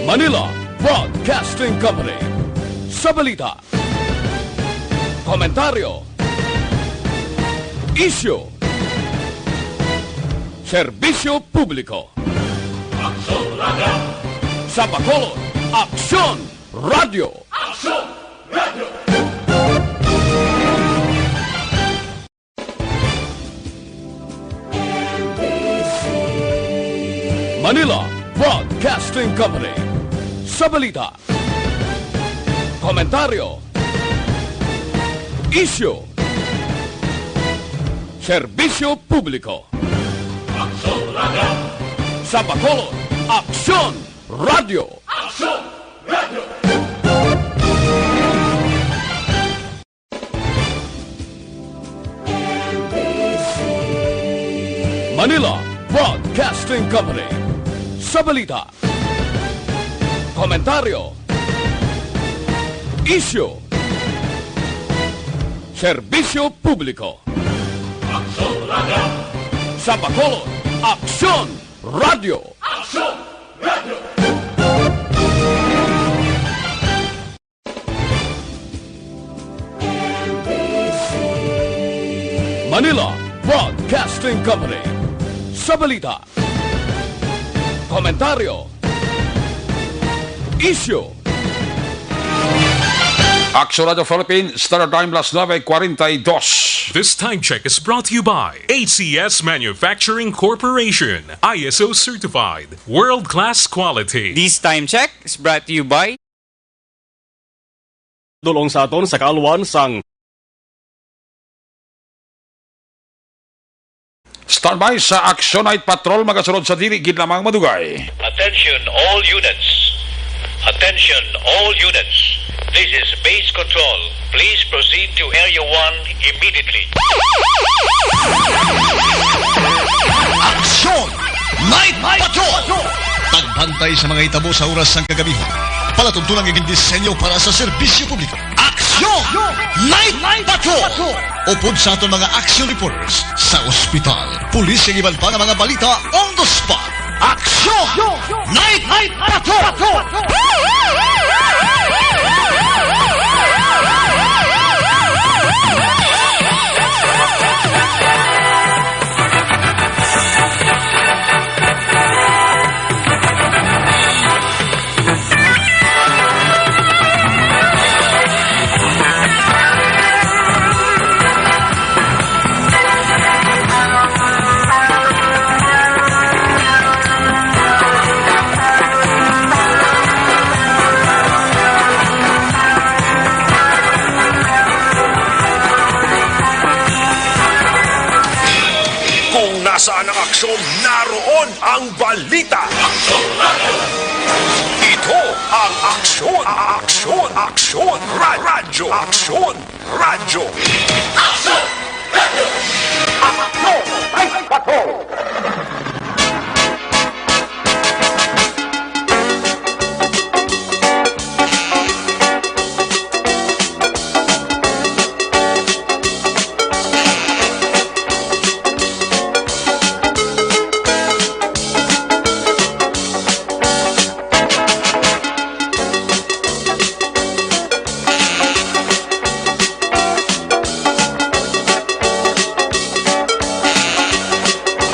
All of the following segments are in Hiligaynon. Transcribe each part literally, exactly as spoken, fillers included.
Manila Broadcasting Company. Sa balita, komentaryo, isyu, serbisyo publiko. Aksyon Radio! Sa Bacolod, Aksyon Radio! Aksyon Radio! Manila Broadcasting Company. Sa balita, komentaryo, isyu, serbisyo publiko. Aksyon Radio! Sa Bacolod, Aksyon Radio! Aksyon Radio! Manila Broadcasting Company. Sa balita, komentaryo, isyu, serbisyo publiko. Aksyon Radio! Sa Bacolod, Aksyon Radio! Aksyon Radio! Manila Broadcasting Company. Sa balita, komentaryo, isyu, Aksyon Radio Philippines, Standard Time, las nuebe cuarenta y dos. This time check is brought to you by A C S Manufacturing Corporation, I S O certified, world-class quality. This time check is brought to you by Dulong sa aton sa kaalwan sang Standby sa Action Night Patrol, magasunod sa dili gid lamang madugay. Attention all units. Attention all units. This is Base Control. Please proceed to Area one immediately. Action! Night Patrol! Pagbantay sa mga hitabo sa oras sang kagabihon. Palatuntunan nga gindisenyo para sa serbisyo publiko. Aksyon! Night Patrol! Upod sa aton mga action reporters sa ospital, pulis, kag iban pa nga mga balita on the spot. Aksyon! Night Patrol! Kung nasaan ang aksyon, naroon ang balita. Ito ang Aksyon, Aksyon, Aksyon, Ra-, Radyo, Aksyon, Radyo. Aksyon! Radyo! Aksyon! Ay, patrol!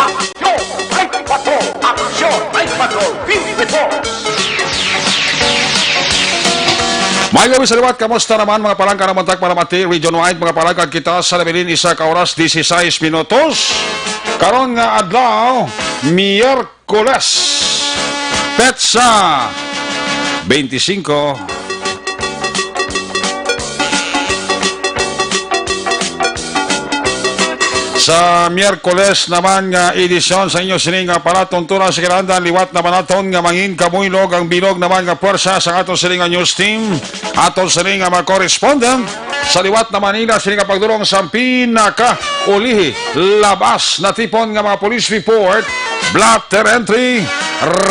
Aksyon! Night Patrol! Aksyon! Night Patrol! Fifty-four! Maayong gabii sa liwat, kamusta naman, mga palangga, nga buntag para mati, region wide, mga palangga, kita sa nabilin isa ka oras, dieciséis minutos. Karon nga adlaw, Miyerkules, petsa twenty-five. Sa Miyerkules naman nga edisyon sa inyo sini nga palatuntunan sa kinahanglan, liwat naman naton nga mangin kabuylog ang bilog naman nga pwersa sa aton sini nga news team, aton sini nga mga correspondent. Sa liwat naman nila sini nga pagdulong sa pinakaulihi, labas natipon nga mga police report, blotter entry,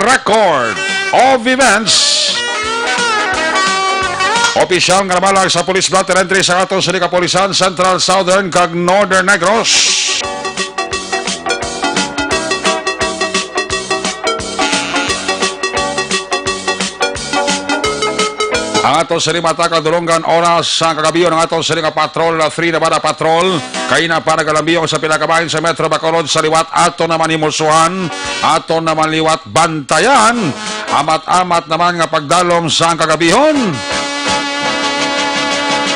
record of events. Opisyal nga nabalag sa police blotter entry sa aton sini kapulisan, Central, Southern, kag Northern Negros. Ang aton sini mata kadulonggan oras sa kagabion, ang aton sini nga patrol, ah, Three Nabada Patrol. Kay na pa nagalambiyong sa pila ka bahin sa Metro Bacolod sa liwat, ato naman himusuhan, ato naman liwat bantayan. Amat-amat naman nga pagdalom sa kagabihon.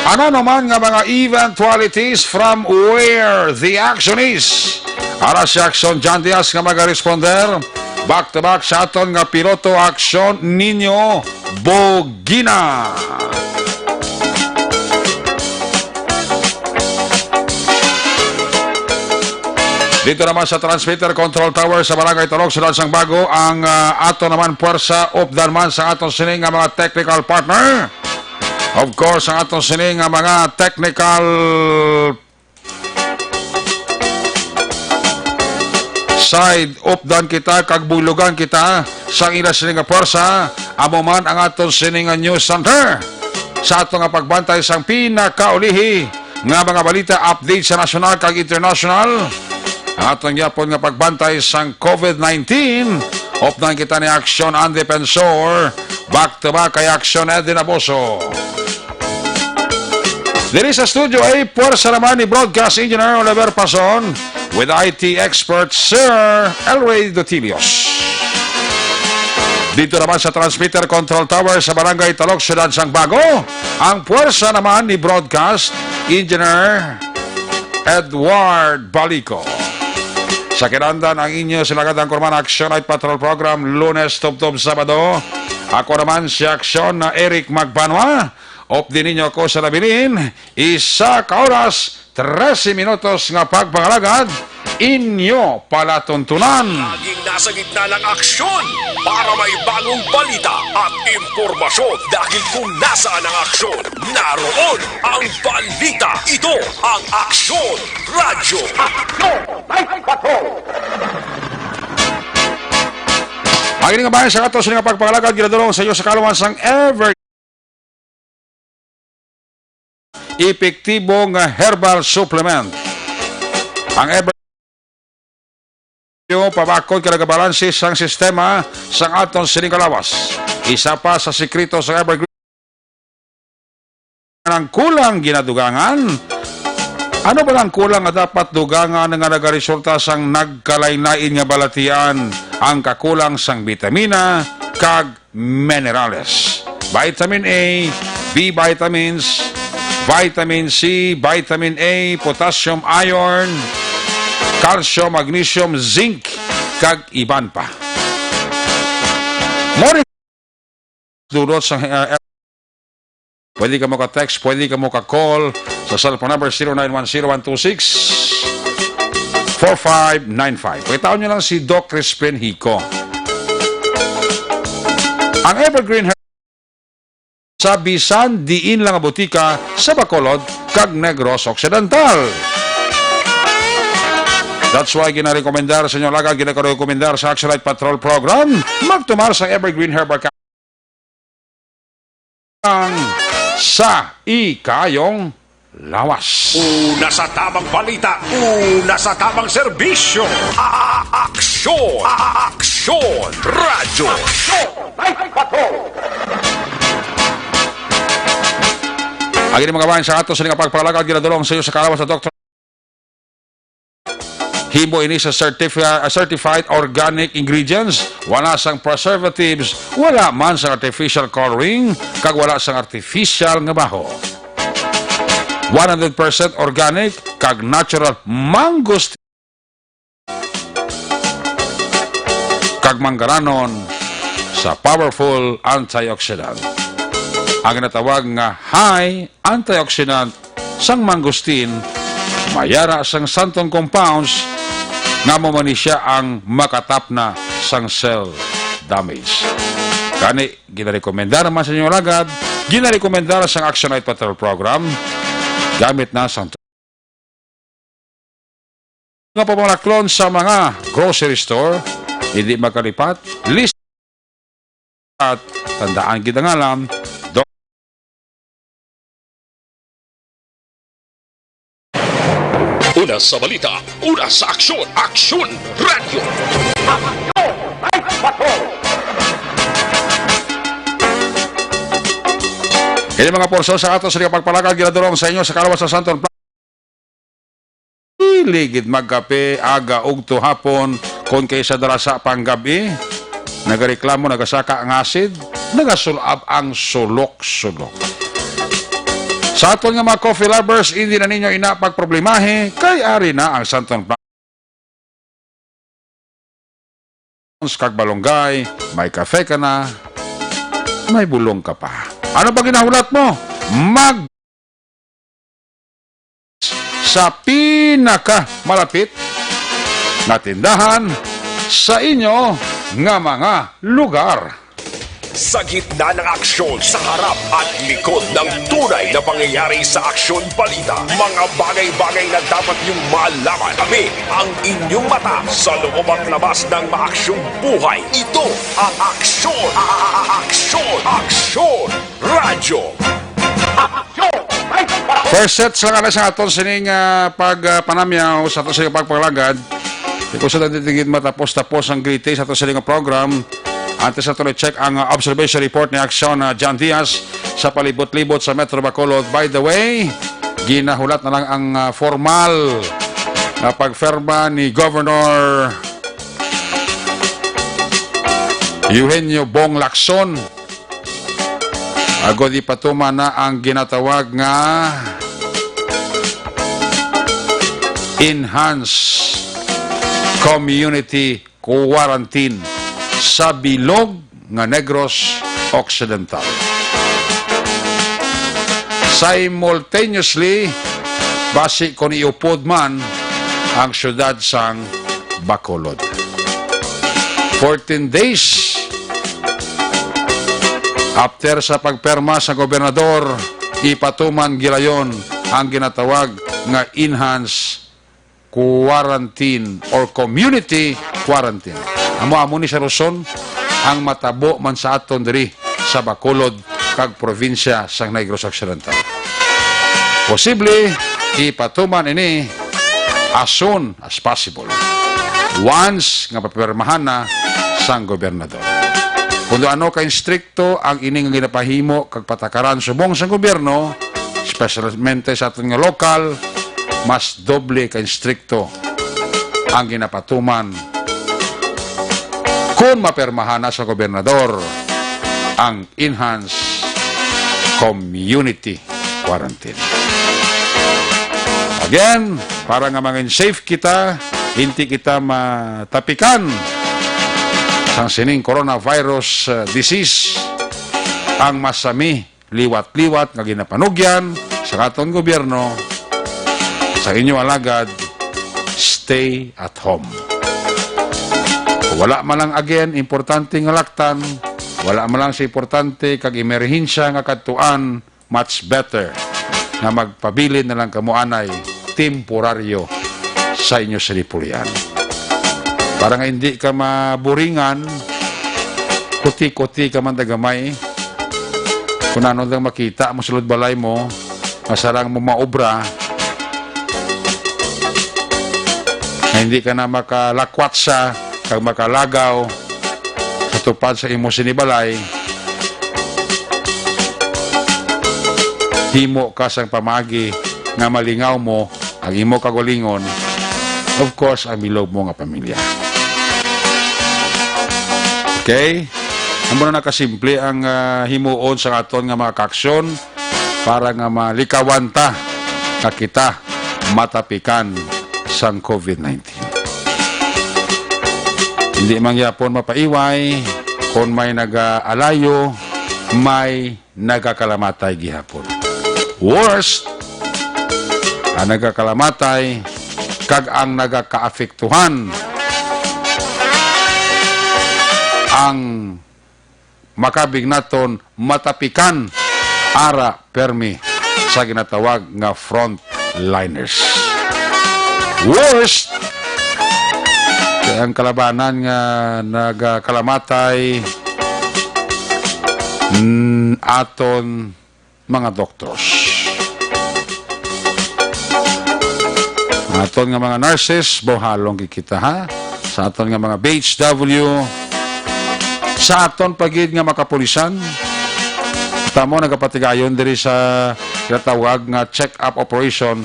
Ano naman nga mga eventualities from where the action is? Ara si Action John Diaz nga magaresponder. Back to back sa aton nga piloto, Action Nino Bugina. Dito naman sa transmitter control tower sa Barangay Talog, Siyudad sang Bago, ang, ah, ato naman puwersa, updan man sa aton sini nga mga technical partner. Of course, ang aton sini nga mga technical side, updan kita kag buylogan kita sang ila sini nga puwersa. Amo man ang aton sini nga news center sa ato nga pagbantay sang pinakaulihi nga mga balita, update sa nasyonal kag internasyonal. Ang aton gyapon nga pagbantay sang COVID nineteen, updan kita ni Action ang Defensor, back to back kay Action Edwin Aboso. Diri sa Studio A, puwersa naman ni Broadcast Engineer Oliver Pason with I T expert Sir Elway Dotilios. Dito naman sa transmitter control tower sa Barangay Talog, Siyudad sang Bago, ang puwersa naman ni Broadcast Engineer Edward Balico. Sa kinahanglan ang inyo sila kadang kurman Action Night Patrol Program, Lunes tubtob Sabado. Ako naman si Action na Eric Magbanwa. Updi ninyo ako sa nabilin, isa ka oras, trese minutos nga pagpangalagad, inyo palatuntunan. Laging nasa gitna ng aksyon para may bagong balita at impormasyon. Dahil kung nasaan ang aksyon, naroon ang balita. Ito ang Aksyon Radyo. Aksyon! May patrol! Ang ining bayan sa ato sa nga pagpangalagad, ginadulong sa iyo sa kaluman sang Ever epektibo nga herbal supplement. Ang Ever pabakod ka nagabalanse sang sistema sang aton sining kalawas. Isa pa sa sikreto sang Evergreen ang kulang ginadugangan. Ano ba ang kulang nga dapat dugangan nga nagaresulta sang nagkalain-lain nga balatian? Ang kakulang sang bitamina kag minerales, vitamin A, B vitamins, vitamin C, vitamin A, potassium, iron, calcium, magnesium, zinc, kag iban pa. Mo rin dulot sa, uh, pwede ka mo ka-text, pwede ka mo ka-call sa cellphone number zero nine one zero one two six four five nine five. Pakitaon nyo lang si Doc Crispin Hico. Ang Evergreen Her-, sa bisan diin lang nga butika sa Bacolod kag Negros Occidental. That's why ginarekomendar sa inyo, laga, ginarekomendar sa Action Light Patrol Program, magtumar sa Evergreen Herbal Capsule sa ikayong lawas. Una sa tamang balita, una sa tamang serbisyo. A-, aksyon, a-, aksyon, radyo. Aksyon, Night Patrol. Ang ining mga bahin sa ato sa nga pagpalagad, ginadulong sa iyo sa kalawas sa Doktor Himo ini sa certifi-, ah, certified organic ingredients, wala sang preservatives, wala man sang artificial coloring, kag wala sang artificial nga baho. One hundred percent organic kag natural mangosteen kag manggaranon sa powerful antioxidant. Ang ginatawag nga high antioxidant sang mangosteen, may ara sang xanthone compounds nga amo man ni siya ang makatapna sang cell damage. Gani, ginarekomendar man sa inyo, lagad, ginarekomendar sang Action Night Patrol Program, gamit na sang nga pamalaklon sa mga grocery store, hindi makalipat, list at tandaan gid ang alam, do- Una sa balita, una sa aksyon, Aksyon Radyo. Aksyon! Night Patrol! Kini mga portion sa ato sa pagpalagad ginadulong sa inyo sa kalawas sa Santon Pla-, Dili gid magkape aga ug tuhapon, kon kaysa darasa pang gab-i. Nagareklamo, nagasaka ang asid, nagasulab ang sulok-sulok. Sa aton nga mga coffee lovers, hindi na ninyo ina pagproblemahi, kay ari na ang Santon Pla-, kag malunggay, may kafe ka na, may bulong ka pa. Ano ba ginahulat mo? Mag sa pinaka malapit nga tindahan sa inyo nga mga lugar. Sa gitna ng aksyon, sa harap at likod ng tunay na pangyayari sa Aksyon Balita, mga bagay-bagay na dapat niyong malaman. Kami ang inyong mata sa loob at labas ng maaksyong buhay. Ito ang Aksyon, a-, a-, a-, Aksyon, Aksyon Radyo. First set sa kanay sa aton sining, ah, pag, ah, panamyaw sa ato sining pagpangalagad. Ikaw sa dati tigid matapos-tapos ang greeting sa ato sining program. Antes nato i-check ang, ah, observation report ni Aksyon, ah, John Diaz sa palibot-libot sa Metro Bacolod. By the way, ginahulat na lang ang, ah, formal na pagferma ni Governor Eugenio Bong Lacson. Agod ipatuman na ang ginatawag nga enhanced community quarantine sa bilog nga Negros Occidental. Simultaneously, basi kon iupod man ang siyudad sang Bacolod. Fourteen days after sa pagperma sa gobernador, ipatuman gilayon ang ginatawag nga enhanced quarantine or community quarantine. Amo-amo ni sa rason ang matabo man sa aton diri sa Bacolod kag probinsya sang Negros Occidental. Posible ipatuman ini as soon as possible once nga papirmahan na sang gobernador. Kung ano ka instrikto ang ini nga ginapahimo kag patakaran subong sang gobyerno, especialmente sa aton nga lokal, mas doble ka instrikto ang ginapatuman kung mapirmahan na sa gobernador ang enhanced community quarantine. Again, para nga mangin safe kita, hindi kita matapikan sang sining coronavirus, uh, disease, ang masami liwat-liwat nga ginapanugyan sa aton gobyerno, sa inyo alagad, stay at home. Wala man lang, again, importante nga laktan, wala man lang sa importante kag emerhensya nga kadtuan, much better nga magpabilin na lang kamo anay temporaryo sa inyo sinipulian. Para nga hindi ka maburingan, kuti-kuti ka man dagamay. Kung ano lang makita mo sulod balay mo, masarang mo maobra, nga hindi ka na makalakwatsa kag makalagaw sa tupad sa imo sinibalay, himo ka sang pamaagi nga malingaw mo ang imo kaugalingon, of course, ang bilog mo nga pamilya. Okay? Amo na nakasimple ang, ah, himuon sa aton nga mga kaaksyon para nga malikawan ta nga kita matapikan sang COVID nineteen. Hindi man gyapon mapaiway, kung may nagaalayo, may nagakalamatay gihapon. Worst, ang nagakalamatay kag ang nagakaapektuhan ang makabig naton matapikan ara permi sa ginatawag nga frontliners. Worst, kay ang kalabanan nga nagakalamatay, mm, aton mga doctors. Ang aton nga mga nurses, buhalong gid kita, ha? Sa aton nga mga B H W, sa aton pa gid nga mga kapulisan, Tamo nagapatigayon diri sa ginatawag nga check-up operation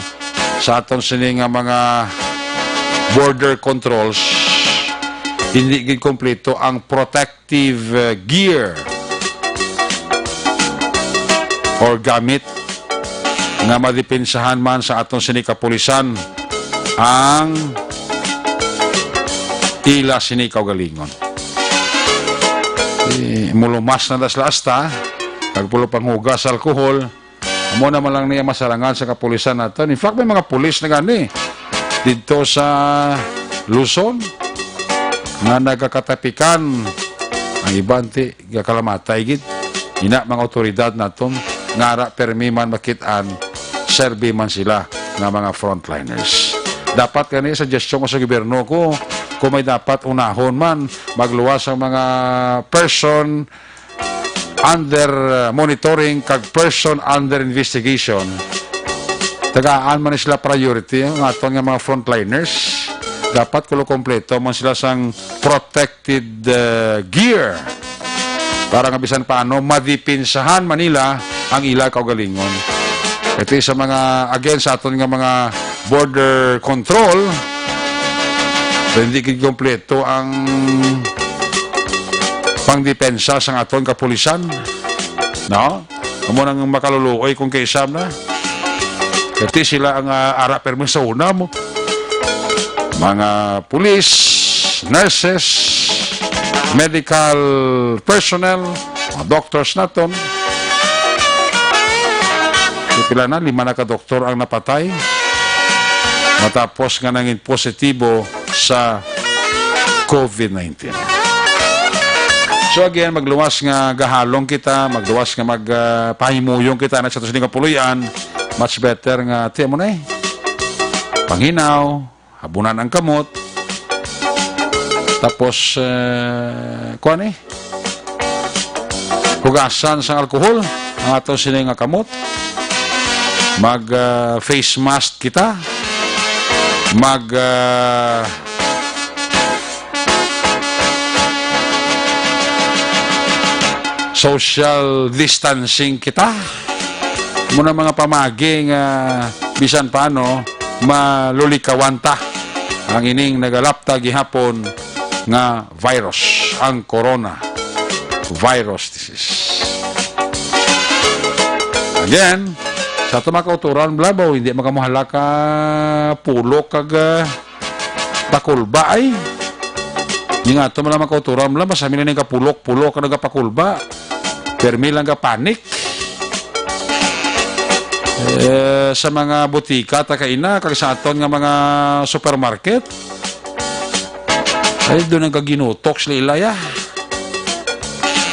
sa aton sini nga mga border controls. Hindi gid kompleto ang protective, uh, gear or gamit nga madepensahan man sa aton sini kapulisan ang ila sini kaugalingon. Eh, mulumas na das la asta, kag pulo panghugas sa alkohol, amo naman lang niya masarangan sa kapulisan naton. In fact, may mga pulis na gani dito sa Luzon nga nagakatapikan, ang iban ti gakalamatay gid. Ina, mga otoridad naton, ngara permi man makit-an, serbi man sila nga mga frontliners. Dapat gani, suggestion ko sa gobyerno ko, kung may dapat unahon man, magluwas ang mga person under, uh, monitoring kag person under investigation. Tagaan man sila priority ang aton nga mga frontliners. Dapat kulo kompleto man sila sang protected, uh, gear para nga bisan paano madipinsahan man nila ang ila kaugalingon. Ito sa mga, again, sa aton nga mga border control, hindi gid kompleto ang pangdepensa sang aton kapulisan, no? Amo nang makaluluoy kung kaisam na. Kati sila ang, ah, ara permi sa una mo. Mga pulis, nurses, medical personnel, mga doctors naton. Pila na, lima na ka doktor ang napatay matapos nga nangin positibo sa COVID nineteen. So again, magluwas nga gahalong kita, magluwas nga mag, ah, pahimuyong kita na sa tusing kapuloy-an, much better nga, ti mo na eh. Panghinaw, habunan ang kamot, tapos, eh, kuwan eh, hugasan sang alkohol ang aton sini nga kamot. Mag, ah, face mask kita. Mag, ah, social distancing kita. Muna mga pamagi nga bisan paano malulikawan ta ang ining nagalapta gihapon nga virus, ang corona virus disease. Again, sa ato mga kauturan, blabaw, hindi makamuhala ka pulok kag, ah, pakulba ay. Ni nga ato mga kauturan, bla, basta mila ning kapulok-pulok ka nagapakulba. Permi lang ka panic. Eh, sa mga butika, ta kaina, kag sa aton nga mga supermarket, ay, doon ang kaginutok sila ilaya.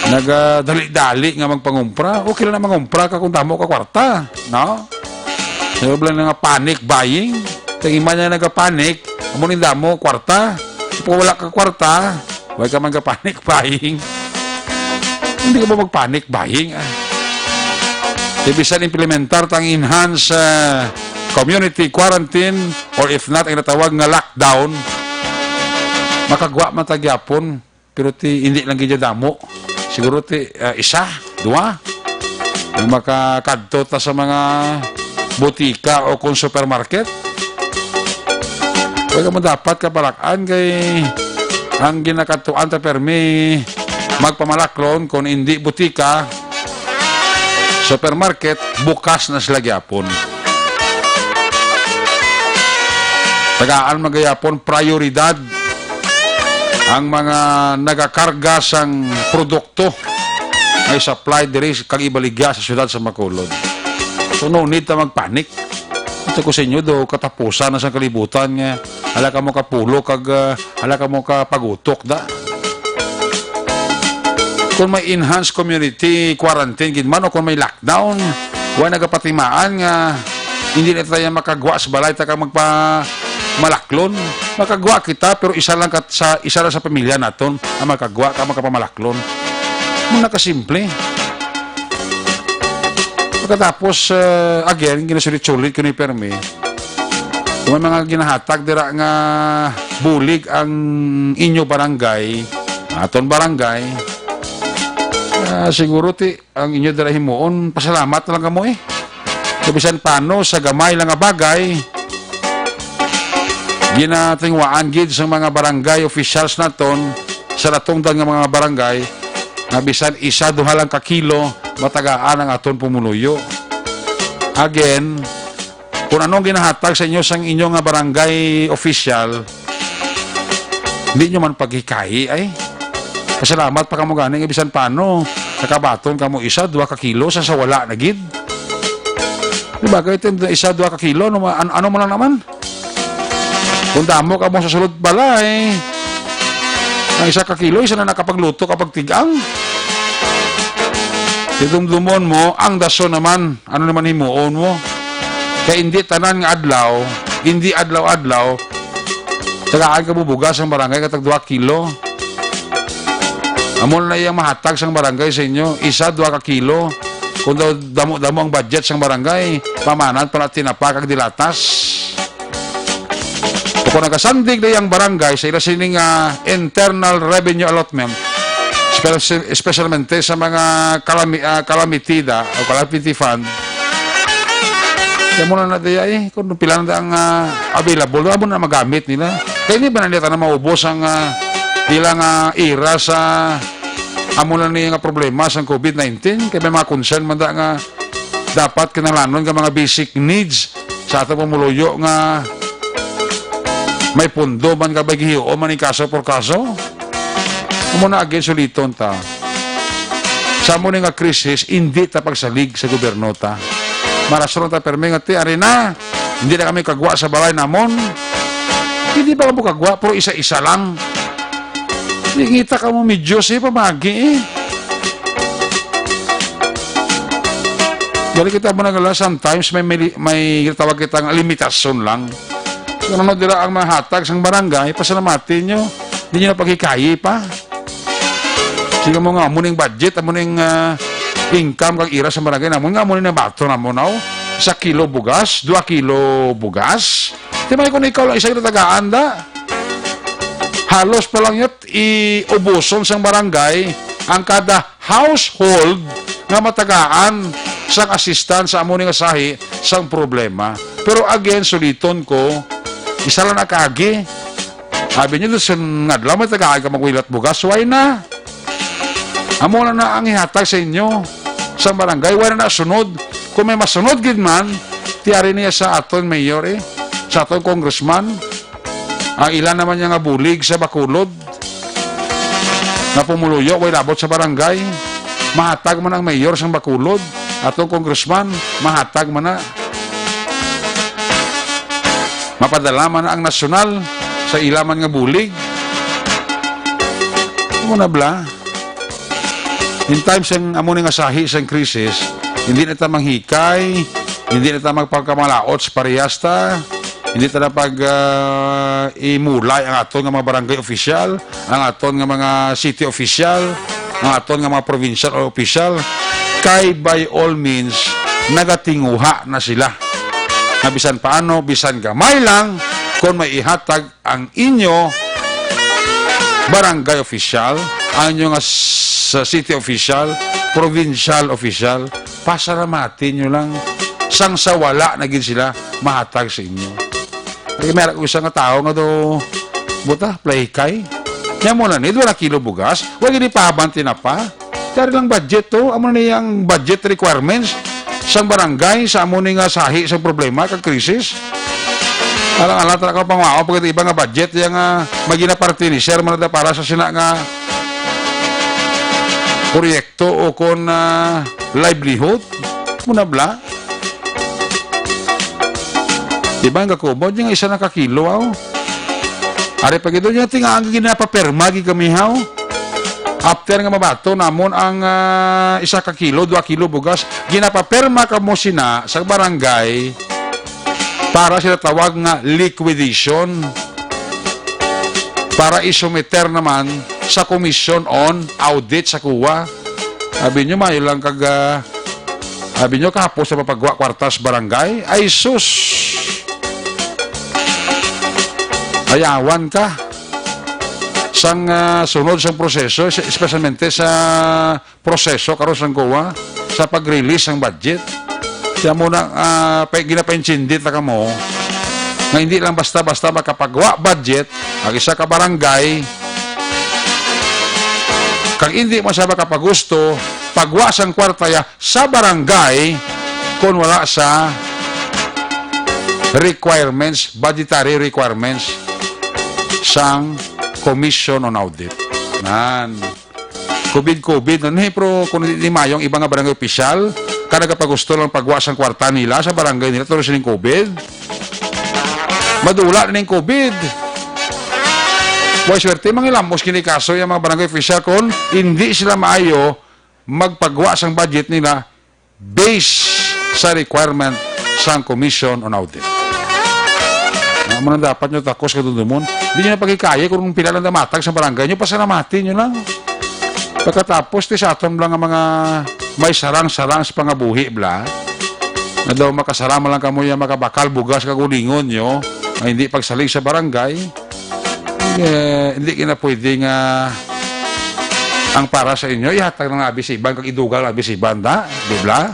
Nagadali-dali nga magpangumpra. Okay lang na mangumpra ka kung damo ka kwarta, no? Pero wala na nga panic buying. Kag iman niya nagapanic, amo ning damo kwarta. Kung wala ka kwarta, wala ka man ka panic buying. Hindi ka ba mag-panic buying, ah? Di bisan implementar tang enhanced, ah, community quarantine, or if not, ang natawag nga lockdown, makagwa man ta gyapon, pero ti, hindi lang gid damo. Siguro ti, ah, isa, duha, ang makakadto ta sa mga butika o kung supermarket. Kaya mo dapat kaparak-an kay ang ginakatuan ta permi magpamalaklon, kung hindi butika, supermarket, bukas na sila gyapon. Tagaan man gyapon prioridad ang mga nagakarga sang produkto nga i-supply diri kag ibaligya sa siyudad sa Bacolod. So, no need ta magpanic. Ito ko sa inyo do, katapusan na sa kalibutan nga hala ka mo kapulo kag, ah, hala ka mo kapagutok da. Kung may enhanced community quarantine gid man o kung may lockdown, wa nagapatimaan nga hindi na tayo makagwa sa balay ta ka magpa malaklon. Makagwa kita, pero isa lang kat-, sa, isa lang sa pamilya naton ang makagwa ka magpamalaklon. Muna ka simple. Pagkatapos, eh, again, ginasulit-sulit ko ni permi. Kung may mga ginahatag dira nga bulig ang inyo barangay, aton barangay, Ah, siguro ti ang inyo dira himuon, pasalamat na lang kamo, eh. So, bisan pano sa gamay lang nga bagay, ginatingwaan gid sa mga barangay officials naton, sa natungdan nga mga barangay, nga bisan isa, duha lang ka kilo, matagaan ang aton pumuluyo. Again, kung anong ginahatag sa inyo sang inyo nga barangay official, di nyo man paghikayi, ay. Pasalamat pa kamo gani nga bisan pano, nakabaton kamo isa, duha ka kilo, sa, sa wala na gid. Di ba? Kay ito, isa, duha ka kilo, ano, ma-, an-, ano man lang naman? Kung damo kamo sa sulod balay, ang isa ka kilo, isa na nakapagluto, kapag tigang. Didumdumon mo, ang dason naman, ano naman himuon mo? Kay hindi tanan nga adlaw, hindi adlaw-adlaw, tagaan ka mo bugas ang barangay katag duha kilo. Amo na iyang mahatag sang barangay sa inyo, isa, duha ka kilo. Kung daw damo-damo ang budget sang barangay, pamanan pa na tinapa kag dilatas. O kung nagasandig na ang barangay sa ila sining, ah, internal revenue allotment, espe-, especialmente sa mga kalami-, ah, kalamitida o calamity fund, kaya mo na na diya eh, kung pila na ang, ah, available, amo na magamit nila. Kaya hindi ba na nila na maubos ang, ah, ilang, ah, ira sa amo na niya nga problema sa covid nineteen? Kaya may mga concern man da nga dapat kinahanglanon nga mga basic needs sa atong pumuluyo nga may pundo man ka ba gihiuon man ni kaso por kaso. Amo na, again, suliton ta. Sa amo ni nga krisis, hindi ta pagsalig sa gobyerno ta. Marason ta permi nga, "Ti, ari na, hindi na kami kagwa sa balay namon." Hindi ba mo kagwa, pero isa-isa lang? Ngita ka mo, medyo si pamagi eh. Balik kita mo nagala, sometimes may, may, may tawag kita nga limitasyon lang. Kung ano dira ang mahatag sang barangay, pasalamati nyo. Di nyo na paghikayi pa. Sige mo nga, amo ning budget, amo ning, ah, income kag ira sa barangay namon nga, amo ning nabato namon, aw. Sa kilo bugas, dua kilo bugas. Di may kung ikaw lang isa yung tagaan da. Halos pa lang yun, iubuson sang barangay ang kada household nga matagaan sang assistance sa amo ni nga sahi sang problema. Pero again, suliton ko, isa lang na kaagi. Abi nyo, sa ngadlaw may tagaan ka magwilat bugas, why na? Amo na na ang ihatag sa inyo sa barangay, why na na sunod? Kung may masunod gid man, tiyari niya sa aton mayor eh, sa aton congressman, ang ilan naman niya nga bulig sa Bacolod, nga pumuluyo, way labot sa barangay. Mahatag man ang mayor sang Bacolod, atong congressman, mahatag man na. Mapadala man na ang nasyonal sa ila man nga bulig. Amo na bala. In times sang amo ni nga sahi sang krisis, hindi na ta manghikay, hindi na ta magpagkamalaot sa parehas ta, hindi ta na pag, ah, imulay ang aton nga mga barangay official, ang aton nga mga city official, ang aton nga mga provincial official, kay by all means, nagatinguha na sila. Na bisan paano, bisan gamay lang, kung may ihatag ang inyo barangay official, ang inyo nga s-, city official, provincial official, pasalamati nyo lang. Sang sa wala na gid sila mahatag sa inyo. Kaya meron ko isa nga tao nga do, buta, play kay. Nya mo na ni, wala kilo bugas, wala gid pahaban tinapa. Dari lang budget to, amo na niyang budget requirements sang barangay sa amo ni nga sahi sa problema kag krisis. Alang-alang ta ka pangwaon pagkat iba nga budget yang, ah, magina party ni sir man na para sa sina nga proyekto o kon, ah, livelihood. Muna bla. Di ba, ang gakumot niya nga isa na ka kilo, aw? Ari pa gid niya, tinga ang ginapapirma gid kami, haw? After nga mabato namon ang, ah, isa ka kilo, dua kilo bugas, ginapapirma kamo sina sa barangay para sila tawag nga liquidation, para isumiter naman sa Commission on Audit sa kuwa. Abi nyo, mayo lang kag, ah, Abi nyo, kahapos sa papagwa kwarta sa barangay? Ay, sus! Ayawan ka. sang, ah, sunod sang proseso, es-, espesyalmente sa proseso karon sang COA sa pag-release sang budget. Kaya mo na, ah, pa, ginapaintindi ta kamo nga hindi lang basta-basta makapagwa budget ang isa ka barangay, kag hindi man siya makapagusto pagwa sang kwarta ya sa barangay kung wala sa requirements, budgetary requirements sang Commission on Audit. Nan. COVID-COVID na ni, pero kung hindi ni mayo ang iba nga barangay opisyal, ka nagapagusto lang pagwa sang kwarta nila sa barangay nila, tungod sining COVID. Madula na ning COVID. Way swerte, mangilamos kini kaso yung mga barangay opisyal kung hindi sila maayo magpagwa sang budget nila based sa requirement sang Commission on Audit. Amo na dapat nyo takos kadumdumon. Di nyo na pagkikaya kung pila lang damatag sa barangay nyo, pasalamati nyo lang. Pagkatapos, ti sa aton lang nga mga may sarang-sarang sa pangabuhi, bla, na daw makasarama lang kamo yung makabakal bugas kag ulingon nyo, nga hindi pagsalig sa barangay, eh, hindi kina pwede nga ang para sa inyo, ihatag ng abisiban, kag idugang ng abisiban, da? Di bla?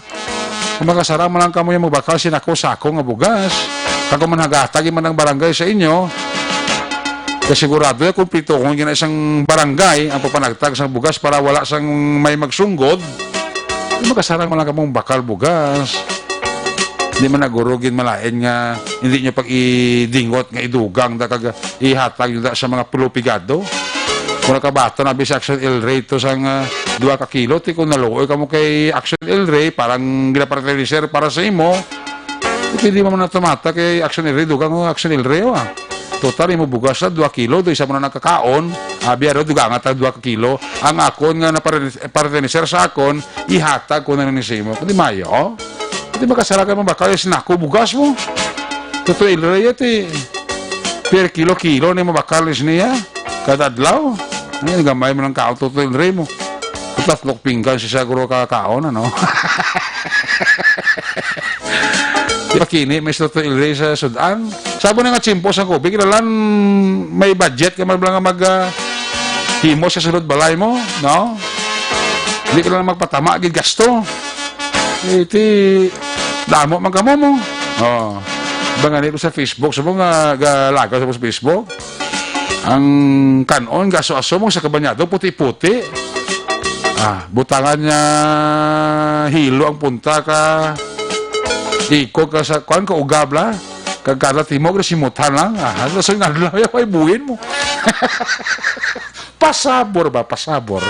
Kung makasarama lang kamo yung magbakal sinako-sako nga bugas, kag kung manhagatag man ang barangay sa inyo, kay sigurado ya, kumplituhon gina isang barangay ang papanagtag sang bugas para wala sang may magsunggod. Di makasarang man lang kamong bakal bugas. Di man nagurugin malain nga hindi nyo pag-idingot nga idugang da kag ihatag nyo da sa mga pulupigado. Kung nakabaton na bi sa Action El Rey to sang, ah, dua ka kilo, ti kung naluoy kamo kay Action El Rey, parang ginaparteniser para sa imo, pwede mo na tumata kay Action El Rey, dugang o Action El Rey, ah. Total, imo bugas na dua kilo, do isa mo na nakakaon, abi, aro, dugang ta dua ka kilo. Ang akon nga naparteniser sa akon, ihatag ko na ni sa imo. Kundi mayo, oh. Kundi makasara ka mo, baka yung sinako bugas mo. Totoo, El Rey, ti, per kilo-kilo ni mo bakal is niya. Kada adlaw. Ay, gamay mo ng kaon, totoo, El Rey mo. Tatlong pinggan siya siguro kakaon, ano? Di ba kini, may Totoo, El Rey sa sudan? Sabo na nga tsimpo sa kubig, lalan may budget ka man lang mag, ah, himo sa sulod balay mo, no? Hindi ka lang magpatama, gid gasto. Eh, ti, damo man kamo mo. Oh. Ba nga nito sa Facebook, sa mga ga-, lagaw sa Facebook? Ang kanon, gaso-aso mo sa kabanyado, puti-puti. Ah, butangan niya hilo ang punta ka, ikog ka sa, kuan ka, ugab la. Kag kada timo, simutan lang. Ah, ano sa nga adlaw, ya, may buhin mo. Pasabor ba? Pasabor.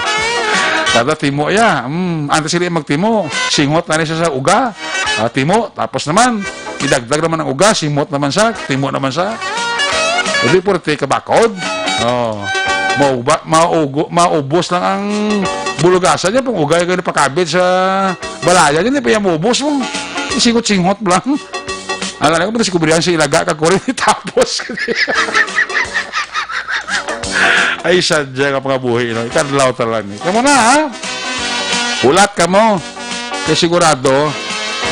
Kada timo, ya. Mm, antes sila magtimo, singot na ni siya sa uga. Ah, timo, tapos naman, idagdag naman ang uga, simot naman sa, timo naman sa. Hindi pwerte kabakod. Oh. Mauba, maugo, maubos lang ang bulugasan niya. Pang ugay kayo napakabit sa balaya niya, hindi pa yan maubos mo. Singot-singot lang. Alam ko, si kubrihan sa ilaga ka, kurin, tapos. Ay, sadya ka pangabuhi, no? Ikadlaw talaga ni. Kamu na, ha? Ulat ka mo. Kay sigurado,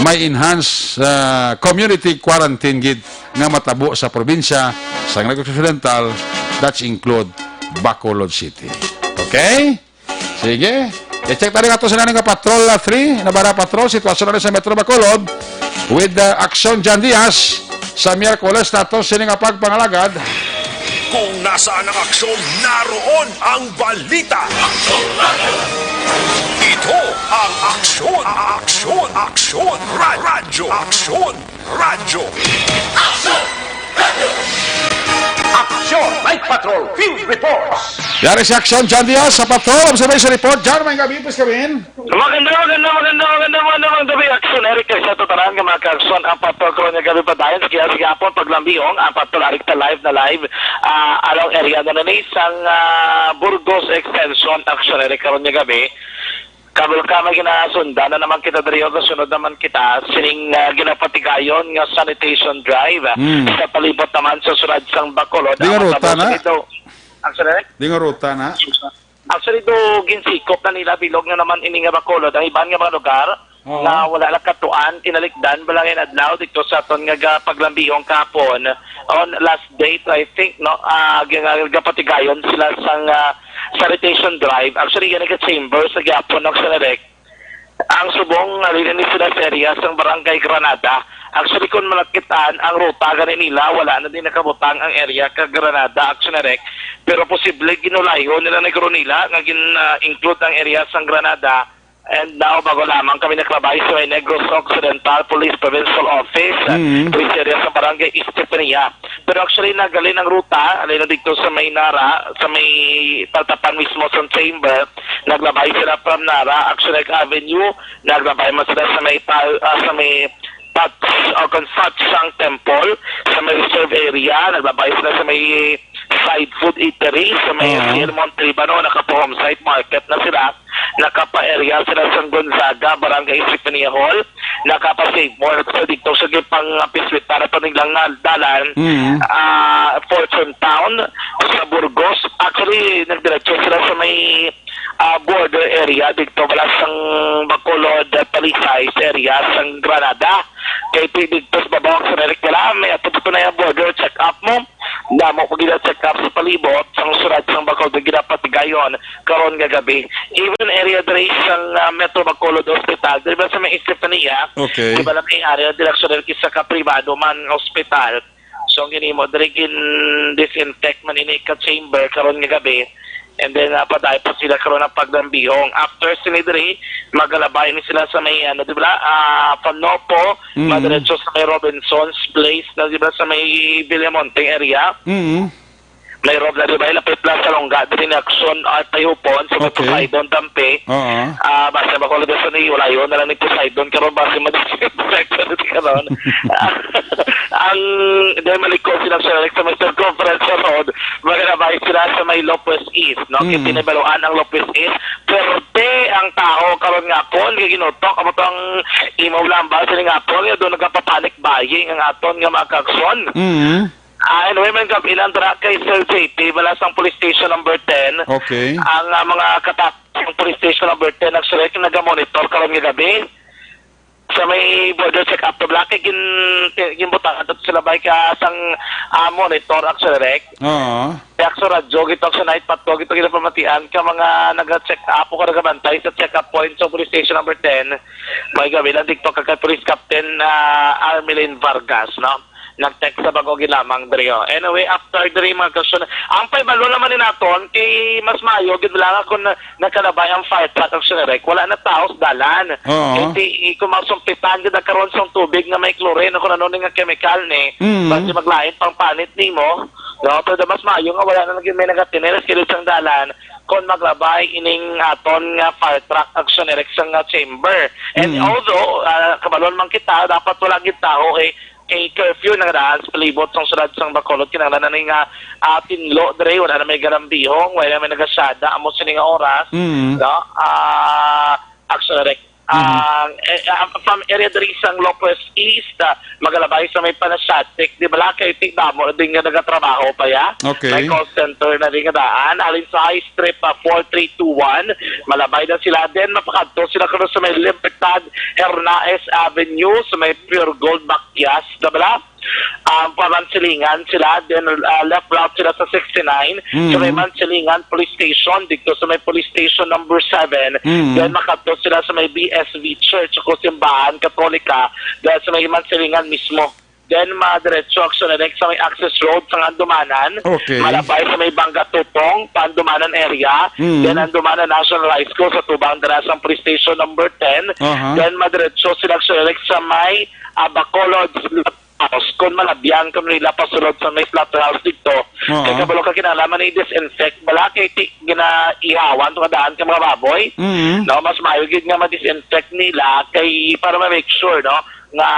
may enhanced, ah, community quarantine gid nga matabo sa probinsya sa Negros Occidental, that's include Bacolod City. Okay? Sige. I-check tayo nga to sa naning nga Patrol, ah, three, Nabara Patrol, sitwasyon na rin sa Metro Bacolod with, ah, Aksyon John Diaz sa Miyerkules nato sini nga pagpangalagad. Kung nasaan ang aksyon, naroon ang balita. Ito ang Aksyon, Aksyon, Aksyon, Ra-, Radyo, Aksyon, Radyo. Aksyon! Night Patrol Field Reports! Yari si Aksyon, John Diaz sa Patrol Observation Report. John, may gabi, please come in. Maganda, maganda, maganda, maganda, maganda, maganda, may Aksyon, Eric, kay sa tutanan nga mga ka-aksyon, ang Patrol karon nga gabi padayon, sige, sige, hapon, paglambihong, ang Patrol, Eric, ta live na live, ah, along area na nani, sang, ah, Burgos Extension, Aksyon, Eric, karon nga gabi. Kabel ka, may ginasundan na naman kita diri, o kasunod naman kita sining, ah, ginapatigayon nga sanitation drive, ah, Hmm. sa palibot naman sa sulod sang Bacolod. Di nga Ang ruta matabo na? sa ito. Ang sulod? Di nga ruta na? Actually, do ginsikop na nila bilog nga naman ini nga Bacolod ang iban nga mga lugar Oo. nga wala lang katuan, tinalikdan, balangin adlaw dito sa aton nga ga-, paglambihong kahapon on last date, I think, no? Ah, nga, nga gapatigayon sila sang, ah, sanitation drive. Actually, yan ang chamber sa gihapon, no, sa direct. Ang subong nga dili ni sila sa area sang Barangay Granada. Actually, kung malakit-an ang ruta gani nila, wala na din nakabutang ang area ka Granada, Action Direct. Pero posible ginulayhon nila ni Gronila nga gin-include ang area sang Granada. And now, bago lamang kami nakalabay sa may Negros Occidental Police Provincial Office, Mm. police area sa Barangay Estefania. Pero actually, nagalin ang ruta, alin na dito sa may Nara, sa may paltapan mismo sa chamber, naglabay sila from Nara, Action Direct Avenue, naglabay man sila sa may tal-, ah, sa may Pats, o kung Satsang Temple, sa may reserve area, naglabay sila sa may side food eatery, sa may Oo. Sir Montalibano, nakapa-home site market na sila, nakapa-area sila sa Gonzaga, Barangay Symphony Hall, nakapa-Save More, sa dito sa gipang-, ah, piswit para pa nilang na dalan, Mm. ah, Fortune Town, sa Burgos. Actually, nagdiretso sila sa may ah, border area dito, wala sang Bacolod, ah, Talisay sa area sang Granada. Kay ti dito sa babaw sa Merrick, wala, may ato pa na yung border check-up mo. Damo ko gina-check-up sa palibot, sang sulod sang Bacolod, ginapatigayon, karon nga gabi. Even area diri sang, ah, Metro Bacolod Hospital, di ba sa may Estefania? Okay. Di ba na may area, direksyon diri sa ka pribado man hospital. So, ang ginimo diri, gin-disinfect man ini ka chamber karon nga gabi. And then, uh, padayon pa sila karon ang paglambihong. After sini diri, magalabay ni sila sa may, ano, di ba, ah, Panopo, Mm. madiretso sa may Robinson's Place, na, di ba, sa may Villamonte area. Mm. May road na, di ba, lapit lang sa Longga, diri ni Action at Tayupon, sa may Okay. Poseidon, Tampe. Oo. Ah, basta ba ko lang sa ni, wala yun, na lang ni Poseidon, karon basta ma-disinfect na dito karon. Ang, dahil malikod sila sa, sa may Circumference Road, magalabay sila sa may Lopez East, no? Mm. Kaya tinibaluan ang Lopez East, perte ang tao karon nga hapon, kay ginutok, amo to ang imo lambal sa nga hapon, nga doon nagpapanik buying ang aton nga mga kaagsoon. Mm. Ah, anyway, man kami ilang dra kay Sir J P, bala sang Police Station number ten. Okay. Ang, ah, mga katak sang Police Station number ten, actually, nag-monitor karon nga gabi. Sa may border check-up, to black, eh, gin-, ginbutangan to sila bay ka sang, ah, monitor, actually, Rek. Oo. Kaya sa radyo, gito sa night patrol, gito ginapamatian ka mga nag-check up o ka nagabantay sa check-up point sa Police Station number ten. May gabi lang, dito ka kay Police Captain, ah, Armelin Vargas, no? Nag-text sa bago gilamang diri, oh. Anyway, after diri, mga kaagsoon, ang paibalo naman ni naton, kay mas maayo gid lang kung na-, nakalabay ang fire truck, ang sinerek, wala na tao sa dalan. Oo. Kay ti-, kung masumpitan gid na karon sa tubig nga may chlorine, kung ano ni nga chemical ni, Mm. basi maglain pang panit nimo. No, pero mas maayo nga wala na lagi may nagatinir sa kilid sang dalan kung maglabay ining aton nga fire truck, ang sinerek sa nga chamber. And Mm. although, ah, kabalon man kita, dapat wala gid tao, eh, kay curfew na nga daan sa palibot sang syudad sang Bacolod, kinahanglan na ni nga, ah, tinlo diri, wala na may galambihong, wala na may nagasada amo sini nga oras, Mm. no? Ah, actually, Mm. ang, eh, ah, from area diri sang Lopez East, ah, magalabay sa may Panasatic, di ba, kay ti damo na din nga nagatrabaho pa ya? Okay. May call center na din nga daan. Alin sa High Strip, ah, four three two one, malabay na sila. Then, mapakadto sila karon sa may Libertad, Hernaez Avenue, sa may Pure Gold, Bac-, Yes, na bala? Um, pa Mansilingan sila, then, uh, left route sila sa sixty-nine, Mm. sa may Mansilingan Police Station, dito sa may Police Station number seven, Mm. then makadto sila sa may B S V Church o simbahan Katolika, then sa may Mansilingan mismo. Then madiretso, actually, next sa may access road sa Andumanan, Okay. malabay sa may Banga Tutong, Pandumanan area, Mm. then Andumanan National High School sa tubang dira sa police station number ten, Aha. then madiretso sila, actually, next sa may, ah, Bacolod House, kung malabyan kung nila pasulod sa may slaughterhouse dito. Oo. Kay kabalo ka kinahanglan man i-disinfect, bala kay ti-, ginaihawan to kadaan ka mga baboy. Mm. No, mas maayo gid nga ma-disinfect nila kay para ma-make sure, no, nga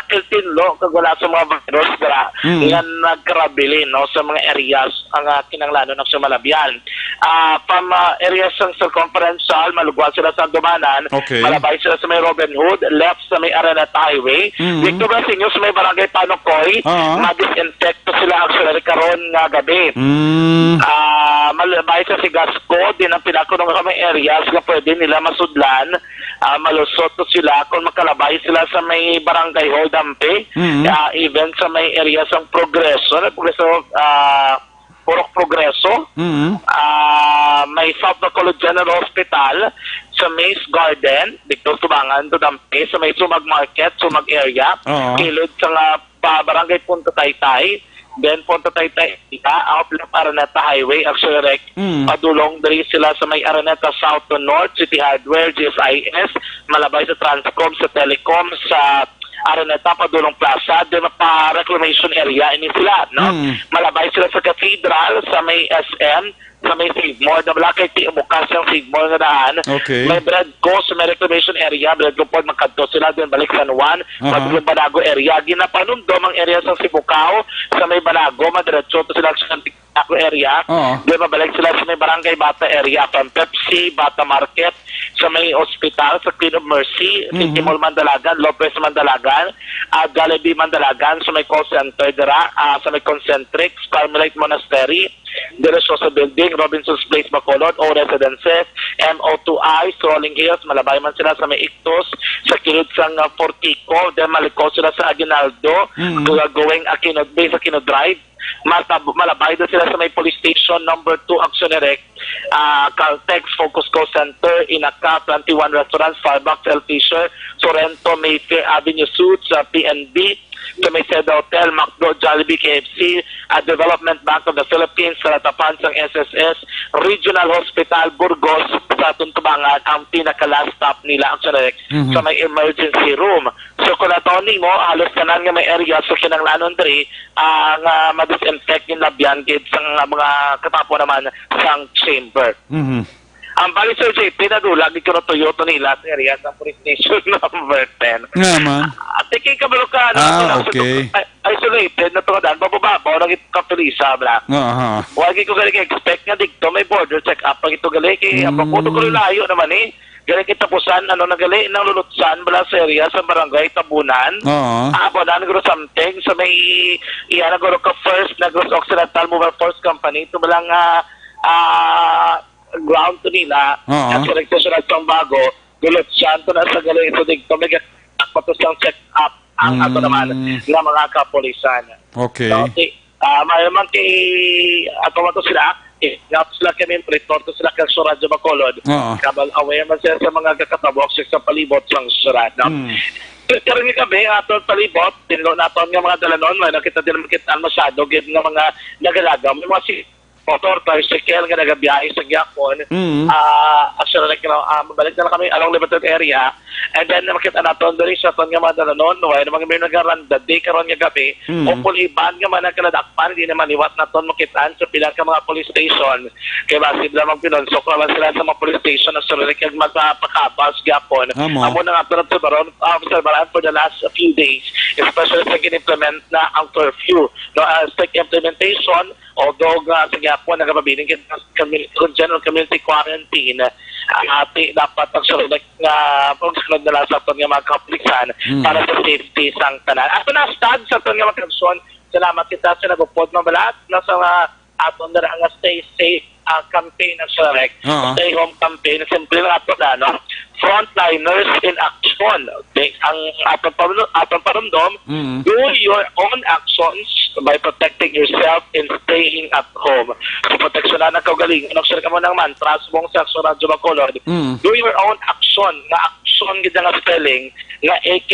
kiltinlo kag wala sa mga virus dira Mm. nga nagkarabilin, no, sa mga areas ang, ah, kinahanglanon nga malabyan. Ah, from, ah, areas sang circumferential, malugwa sila sa Andumanan, Okay. malabay sila sa may Robin Hood, left sa may Araneta Highway. Mm. Dito ba sa inyo sa may Barangay Panukoy, Ah. ma-disinfect to sila actually karon nga gabi. Mm. Ah, malabay sa Sigasco, din ang pinakuno nga may areas nga pwede nila masudlan. Ah, malusot to sila kung makalabay sila sa may Barangay Hall Dampi, Mm. ah, even sa may area sang Progreso, na Progreso, ah, Purok Progreso, Mm. ah, may South Bacolod General Hospital, sa Maze Garden, dito Tubangan to Dampi, sa may Sumag Market, Sumag area, Oo. kilid sa nga pa Barangay Punta Taytay, then Punta Taytay, ah, out lang Araneta Highway, actually, rek, Mm. padulong diri sila sa may Araneta South to North, City Hardware, G S I S, malabay sa Transcom, sa Telecom, sa Araneta, padulong Plaza, then pa reclamation area ini sila, no? Mm. Malabay sila sa Cathedral, sa may S M, sa may Save More, na wala kay ti-, bukas ang Save More nga daan. Okay. May Bradco, sa may reclamation area, Bradco Point, magkadto sila, then balik San Juan, Aha. pag Banago area. Ginapanumdom ang area sa Sibucao, sa may Banago, madiretso to sila sa Banago area. Oo. Then mabalik sila sa may Barangay Bata area, from Pepsi, Bata Market, sa may ospital, sa Queen of Mercy, City Mhm. Mall Mandalagan, Lopez Mandalagan, ah, Jollibee Mandalagan, sa may call center dira, ah, sa may Concentric, Carmelite Monastery, De La Rosa Building, Robinson's Place Bacolod, O Residences, M O two I, Rolling Hills, malabay man sila sa may Ictus, sa kilid sang, ah, Fortico, then maliko sila sa Aguinaldo, Mm. go-, going Aquino, based Aquino Drive, matab-, malabay daw sila sa may police station number two, Action Direct, ah, Caltex, Focus Call Center, Inaca, twenty-one Restaurant, Starbucks, El Fisher, Sorrento, Mayfair Avenue Suites, ah, P N B, sa may Seda Hotel, McDo, Jollibee, K F C, ah, Development Bank of the Philippines, sa Latapan sang S S S, Regional Hospital, Burgos, sa Tuntubangan, ang pinaka-last stop nila, actually, Mhm. sa may emergency room. So, kung naton nimo, halos tanan nga may area sa kinanglanon diri, ah, nga ma-disinfect, ginlabyan gid sang mga katapo naman sang chamber. Mhm. Ang bali, Sir J P, nadula gid kuno tuyo to nila sa area sa police station number ten. Nga man. Ah, tiki ka balo ka, ano, Ah, ako lang sa okay. to-, i-, isolated na to, kadan, babababaw na gid ka, Felisa, bla. Aha. Wa gid ko gali expect nga dito may border check-up pa gito gali, kay ang Mm. bakuto ko layo naman, eh. Gali kay tapusan, ano na gali, nang lulutsan, bala sa area, sa barangay Tabunan. Oo. Tabunan, guro something, sa may, iya na guro ka first, Negros Occidental Mobile Force Company, ito ba lang, ah, ah, ground to nila, Oo. at sa nagsusunod pang bago, gulot siya, ito na sa galing ito dito, may gakpatos ng check-up ang ato Mm. naman ng mga kapulisan. Okay. So, ti-, ah, may naman kay, ato man to sila, eh, nga sila kami, report to sila kay Radyo Bacolod. Oo. Kabal aware man sila sa mga kakatabok sa palibot sang syudad, no? Mm. Pero nga kami, ato palibot, tinlo naton nga mga dalanon, may nakita din makita masyado, gid nga mga nagalaga. May mga si-, motor, tricycle nga nagabiyahe sa gyapon. Mm. Ah, actually, like, you know, ah, mabalik na lang kami along limited area. And then, makita naton diri sa aton nga mga dalanon, wala namang may nagaranda di karon nga gabi. Mm. Hopefully, iban nga mga nagkaladakpan, di naman liwat naton makitaan sa pila ka mga police station. Kay basi lang magpinunsok naman sila sa mga police station na sila kag magpapakabas gyapon. Amo. Amo na nga, pero obserbaron, ah, obserbaran for the last few days, especially sa gin-implement na ang curfew. No, ah, strict implementation, although, ah, sa gyapon, nagapabiling kita sa commu-, kung general community quarantine, ah, ati dapat ang suspect nga pagsunod na lang sa aton nga mga kapulisan Mm. para sa safety sang tanan. Ato na, stad sa aton nga mga kapulisan, salamat kita sa nagupod, mabalat na sa mga aton na nga stay safe, ah, campaign, ang correct. Oo. Stay home campaign, simple lang ato na, no? Frontliners in action. Okay? Ang aton pa-, aton parumdom, Mm. do your own actions by protecting yourself and staying at home. So, proteksyonan ang kaugalingon. Ang sure ka mo ng mantra, subong sa Action Radyo Bacolod, Mm. do your own action. Nga action, gid nga spelling, nga A K,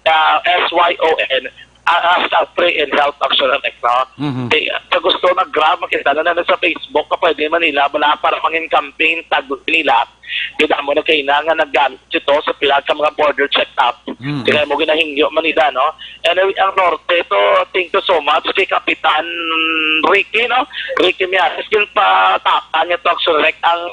ah, S Y O N, ah, ah, sa Pray and Help Action Act, no? Mhm. Eh, sa gusto mag-grab, makita na na sa Facebook, kapag di man nila, wala para mangin campaign, tag nila. Kita mo na kayo na nga naggamit ito sa pila ka mga border check-up. Mm. Kaya mo ginahingyo man nila, no? Anyway, ang Norte, ito, thank you so much kay Kapitan Ricky, no? Ricky Mianes, yung patapa niya to, actually, like, ang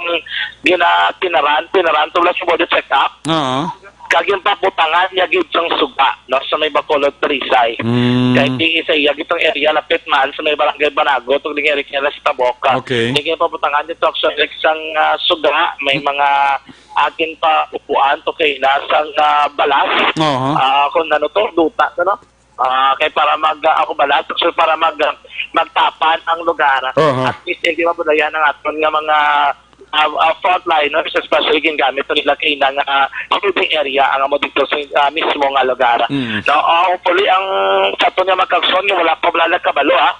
gina-, tinaran, tinaran to wala sa border check-up. Oo. Kag yung pabutangan niya gid sang suga, no, sa may Bacolod, Talisay. Mm. Kay di sa iya gitong area, lapit man sa may Barangay Banago, tong ding area kaya sa Taboca. Okay. Di kaya pabutangan dito, actually, sang, ah, suga, may mga akin pa upuan to kay na sang, ah, balas. Aha. Ah, kung ano to, duta to, no? Ah, kay para mag, ah, ako balas, so para mag, ah, magtapan ang lugar. Aha. At least, hindi mabulayan ang aton nga mga, ah, ah, frontliners, especially gingamit to nila kay na nga, ah, sleeping area ang amo dito sa, ah, mismo nga lugar. Mm. No, ah, hopefully, ang sa aton nga magkagson nga wala pa wala nagkabalo, ha?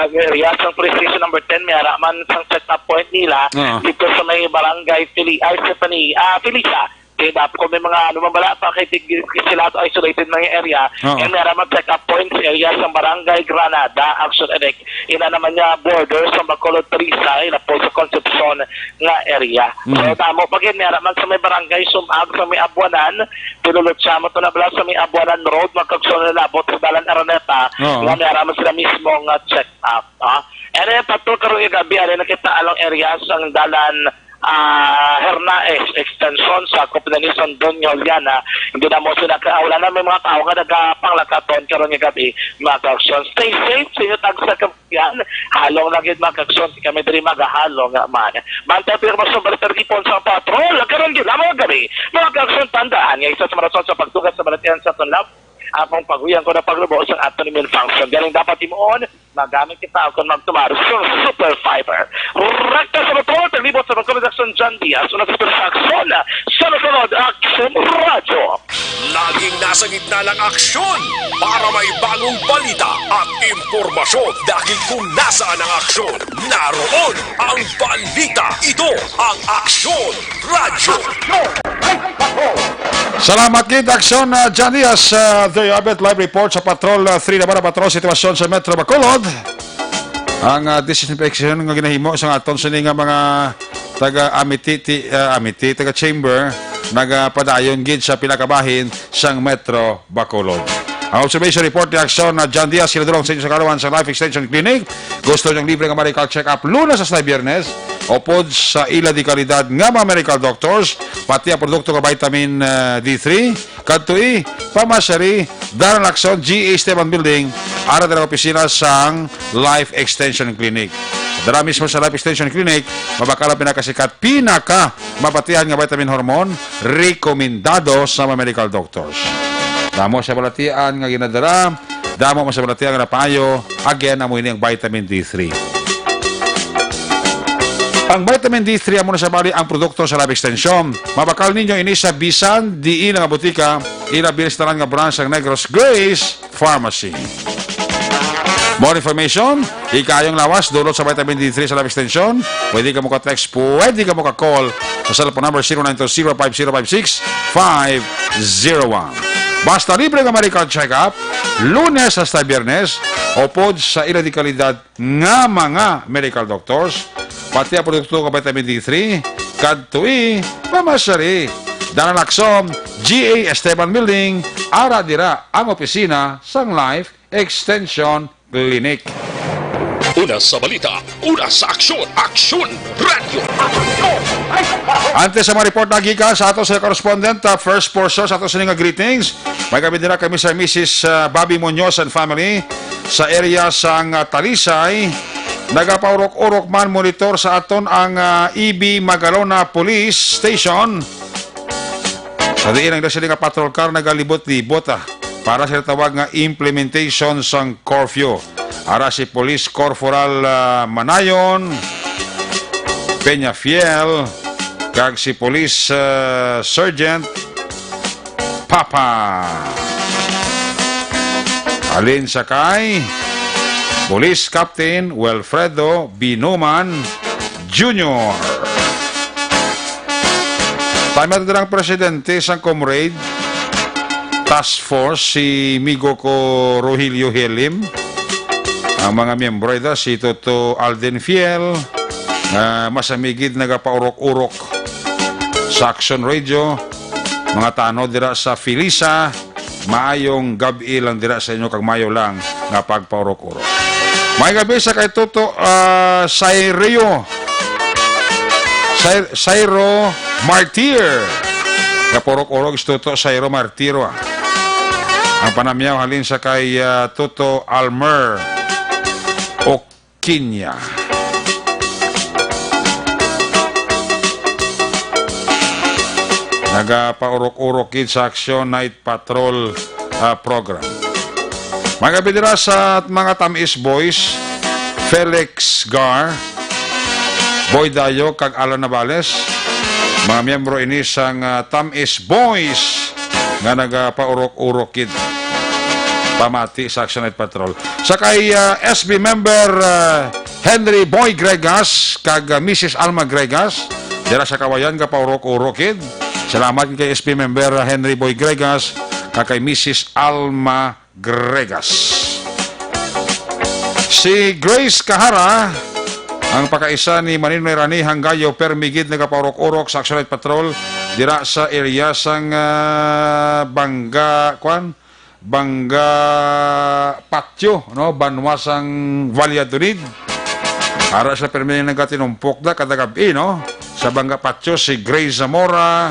Ang area sa police station number ten, may ara man sang check-up point nila. Oo. Dito sa may barangay Fili-, ay, Stephanie, ah, Felisa. Kaya dapat kung may mga ano man bala pa, kay tig-, sila to isolated mga area, Oo. and may ara man check-up point sa area sa barangay Granada, actually, like, ina naman niya border sa Bacolod, Talisay, ila po sa Concepcion nga area. So, Mhm. damo pa gid, may ara man sa may barangay Sumag, sa may Abuanan, pinulot siya mo to na bala sa may Abuanan Road, magkagsunod na labot sa Dalan Araneta, Oo. nga may ara man sila mismo nga check up, ah. Ano yung patrol karong gabi, ano nakita along area sang dalan, ah, Hernaez extension sa Copinan ni Sandon nga Juliana. Hindi na mo sila ka, wala na may mga tao nga nagapanglakaton karong gabi, mga kaksyon. Stay safe sa inyo tagsa ka yan. Halong lang yun, mga kaksyon. Kami diri magahalong nga man. Bantay pero mas balita ripon sa patrol. Karon gyud lamang gabi, mga kaksyon, tandaan nga isa sa mga rason sa pagtugas sa balatian sa tunlaw, akong paguyang ko na paglubo sa aton immune function. Galing dapat timuon, magamit kita kung magtumar sa Super Fiber. Rekta sa motor, taglibot sa pagkumidaksyon John Diaz, una sa Super Action, sa nasunod, Action Radyo. Laging nasa gitna ng aksyon para may bagong balita at impormasyon. Dahil kung nasaan ang aksyon, naroon ang balita. Ito ang Aksyon Radyo. Salamat gid, Aksyon, ah, John Diaz. Ah, there you have it, live report sa Patrol, ah, three naman ang patrol sitwasyon sa Metro Bacolod. Ang, ah, disinfection nga ginahimo sa aton sini nga mga taga Amity, ti-, ah, Amity, taga Chamber, nagapadayon gid sa pila ka bahin sang Metro Bacolod. Ang observation report ni Aksyon na John Diaz, sinadulong sa inyo sa kaluhan sa Life Extension Clinic. Gusto niyang libre nga medical check-up Lunes hasta Biyernes, upod sa ila di kalidad nga mga medical doctors, pati ang produkto nga vitamin, ah, D three, kadtoi, Pharmacery, Daranaxon, G A Esteban Building, ara dira opisina sang Life Extension Clinic. Dara mismo sa Life Extension Clinic, mabakal ang pinakasikat, pinaka mabatian nga vitamin hormone, rekomendado sa mga medical doctors. Damo sa balatian nga ginadala, damo man sa balatian nga napaayo, again, amo ini ang vitamin D three. Ang vitamin D three amo na sa bali ang produkto sa Lab Extension. Mabakal ninyo ini sa bisan diin nga butika, ilabi na sa tanan nga branch sang Negros Grace Pharmacy. More information, ikayong lawas, dulot sa vitamin D three sa Lab Extension. Pwede ka mo ka-text, pwede ka mo ka-call sa cellphone number zero nine two zero five zero five six five zero one. Basta libre nga medical check-up, Lunes hasta Biyernes, upod sa ila di kalidad nga mga medical doctors, pati ang produkto nga vitamin D three, kadtoi, Pharmacery, Daranaxon, G A Esteban Building, ara dira ang opisina sang Life Extension Clinic. Una sa balita, una sa aksyon, Aksyon Radyo. Antes sa mga report na gikan sa ato sa correspondent, ah, first portion sa ato sini nga greetings, may kami dira kami sa Missus, ah, Bobby Muñoz and family sa area sang, ah, Talisay. Nagapaurok-urok man monitor sa aton ang, ah, E B Magalona Police Station. Sa diin ang sila nga patrol car nagalibot-libot, ah, para sa tawag nga implementation sang curfew. Ara si Police Corporal, ah, Manayon Peñafiel kag si Police, ah, Sergeant Papa. Alin sa kay Police Captain Wilfredo Binuman Junior. Time na ang presidente sang Comrade Task Force, si Migo ko Rogelio Helim. Ang mga miyembro ito, si Toto Alden Fiel, nga masamigid nagapaurok-urok sa Action Radio. Mga tanod dira sa Felisa, maayong gab-i lang dira sa inyo kag mayo lang nga pagpaurok-urok. May gabi sa kay Toto, ah, Cyreo. Cyr-, Cyro Martir. Kapurok-urok si Toto Sairo Martiro, ah. Ang panamyaw halin sa kay, ah, Toto Almer Oquiña. Nagapaurok-urok gid sa Action Night Patrol, ah, program. Mga gabhi dira sa mga Tamis Boys, Felix Gar, Boy Dayo, kag Alan Navales. Mga miyembro ini sang, ah, Tamis Boys nga nagapaurok-urok gid pamati sa Action Night Patrol. Sa kay, ah, S B member, ah, Henry Boy Gregas kag, ah, Missus Alma Gregas, dira sa Kawayan, gapaurok-urok gid. Salamat kay S B member, ah, Henry Boy Gregas kag kay Missus Alma Gregas. Si Grace Kahara, ang pakaisa ni Maninoy Rani Hanggayo, permi gid nagapaurok-urok sa Action Night Patrol dira sa area sang, ah, Bangga, kwan? Bangga Patio, no? Banwa sang Valladolid. Ara sa permi nagatinumpok da kada gab-i, no? Sa Bangga Patio, si Grace Zamora,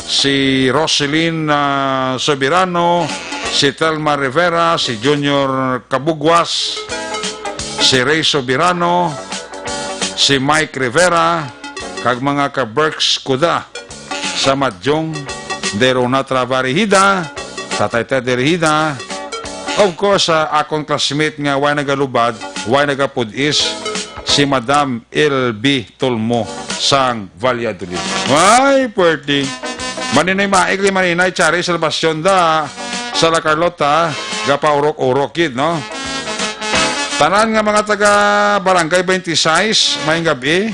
si Roselyn, ah, Soberano, si Telma Rivera, si Junior Cabugwas, si Ray Soberano, si Mike Rivera, kag mga ka-Berks Kuda sa Madyong, Derona Travarihida, Tatay Ted Derihida. Of course, sa akon classmate nga way nagalubad, way nagapud-is, si Madam L B Tulmo sang Valladolid. Ay, pwerte. Maninoy Maig, Maninay Chari Salvacion da sa La Carlota, gapaurok-urok gid, no? Tanan nga mga taga Barangay twenty-six, maayong gab-i.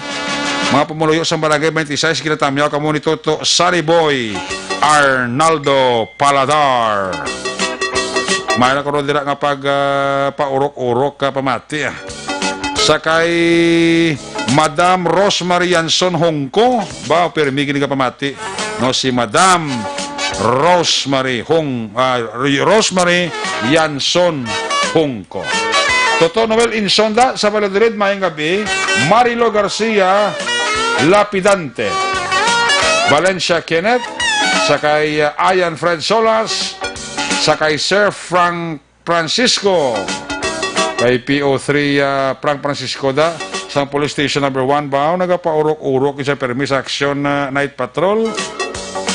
Mga pumuluyo sa Barangay twenty-six, ginatamyaw kamo ni Toto Sunny Boy Arnaldo Paladar. May na ko dira nga pag, ah, paurok-urok ka pamati, ah. Sa kay Madam Rosemary Yanson Hongko, ba, pirmi gid nga pamati, no, si Madam Rosemary Hong, ah, Rosemary Yanson Hongko. Toto Noel Insonda sa Valladolid, maayong gab-i. Marilo Garcia Lapidante, Valencia Kenneth, sa kay, ah, Ayan Fred Solas, sa kay Sir Frank Francisco. Kay P O three, ah, Frank Francisco da, sang Police Station number one, bao nagapaurok-urok sa permi sa Action, ah, Night Patrol.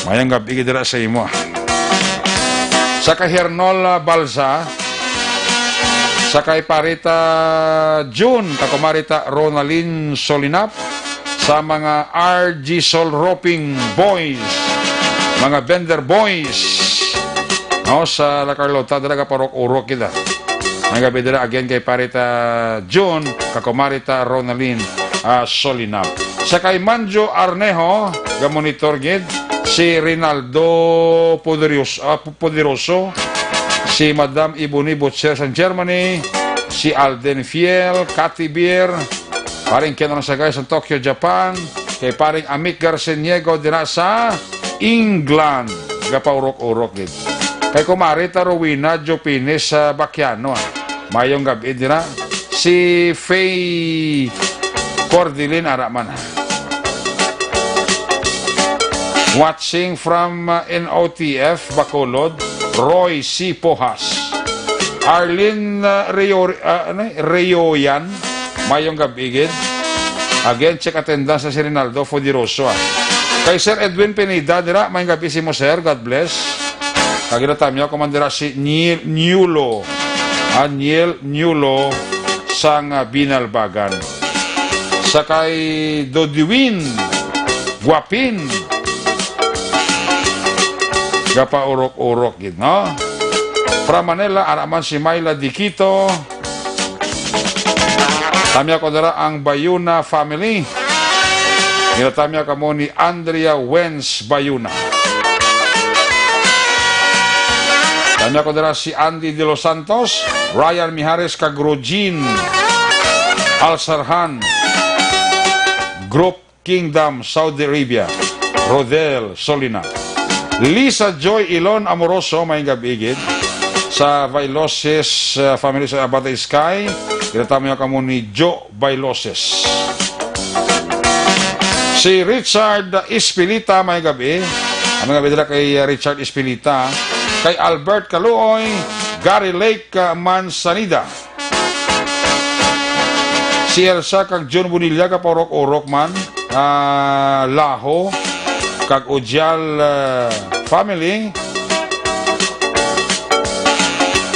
Maayong gab-i dira sa imo, ah. Sa kay Hernol, ah, Balza, sa kay Parita June, kag Kumarita Ronalyn Solinap, sa mga R G Sol Roping Boys, mga vendor boys, no, sa La Carlota, dira gapaurok-urok kita. Maayong gab-i dira again kay Parita June, kag Kumarita Ronalyn, ah, Solinap. Sa kay Manjo Arnejo, ga-monitor gid, si Rinaldo Poderoso, ah, Poderoso, si Madam Ibuni Butcher sa Germany, si Alden Fiel, Cathy Beer, Paring Ken Ronsaga sa Tokyo, Japan. Kay Paring Amik Garciniego dira sa England. Gapaurok-urok gid. Kay Kumari ta Rowena Jopines sa Baquiano, ah. Maayong gab-i dira. Si Faye Cordilin ara man, ah. Watching from, uh, N O T F, Bacolod, Roy C. Pohas. Arlene, uh, Rio-, uh, ano, Reoyan, maayong gab-i gid. Again, check attendance na si Rinaldo Fodiroso, ah. Kay Sir Edwin Pineda, dira, maayong gab-i sa imo, sir. God bless. Kag ginatamyaw ko man dira si Niel Niulo. Ah, Niel Niulo sang, ah, Binalbagan. Sa kay Dodiwin Guapin. Gapaurok-urok gid, no? From Manila, ara man si Myla Diquito. Tamyaw ko dira ang Bayuna family. Ginatamyaw kamo ni Andrea Wens Bayuna. Tamyaw ko dira si Andy De Los Santos, Ryan Mijares, kag Rogin Alsarhan. Group Kingdom, Saudi Arabia, Rodel Solina. Lisa Joy Ilon Amoroso, maayong gab-i gid. Sa Vailosis, uh, family sa Abata Sky, ginatamyaw kamo ni Jo Vailosis. Si Richard Espilita, maayong gab-i. Ang mga bidra kay, uh, Richard Espinita, kay Albert Kaluoy, Gary Lake, uh, Manzanida. Si Elsa kag Jun Bonilla, kapaurok-urok man, ah, Laho, kag Ujial, ah, family.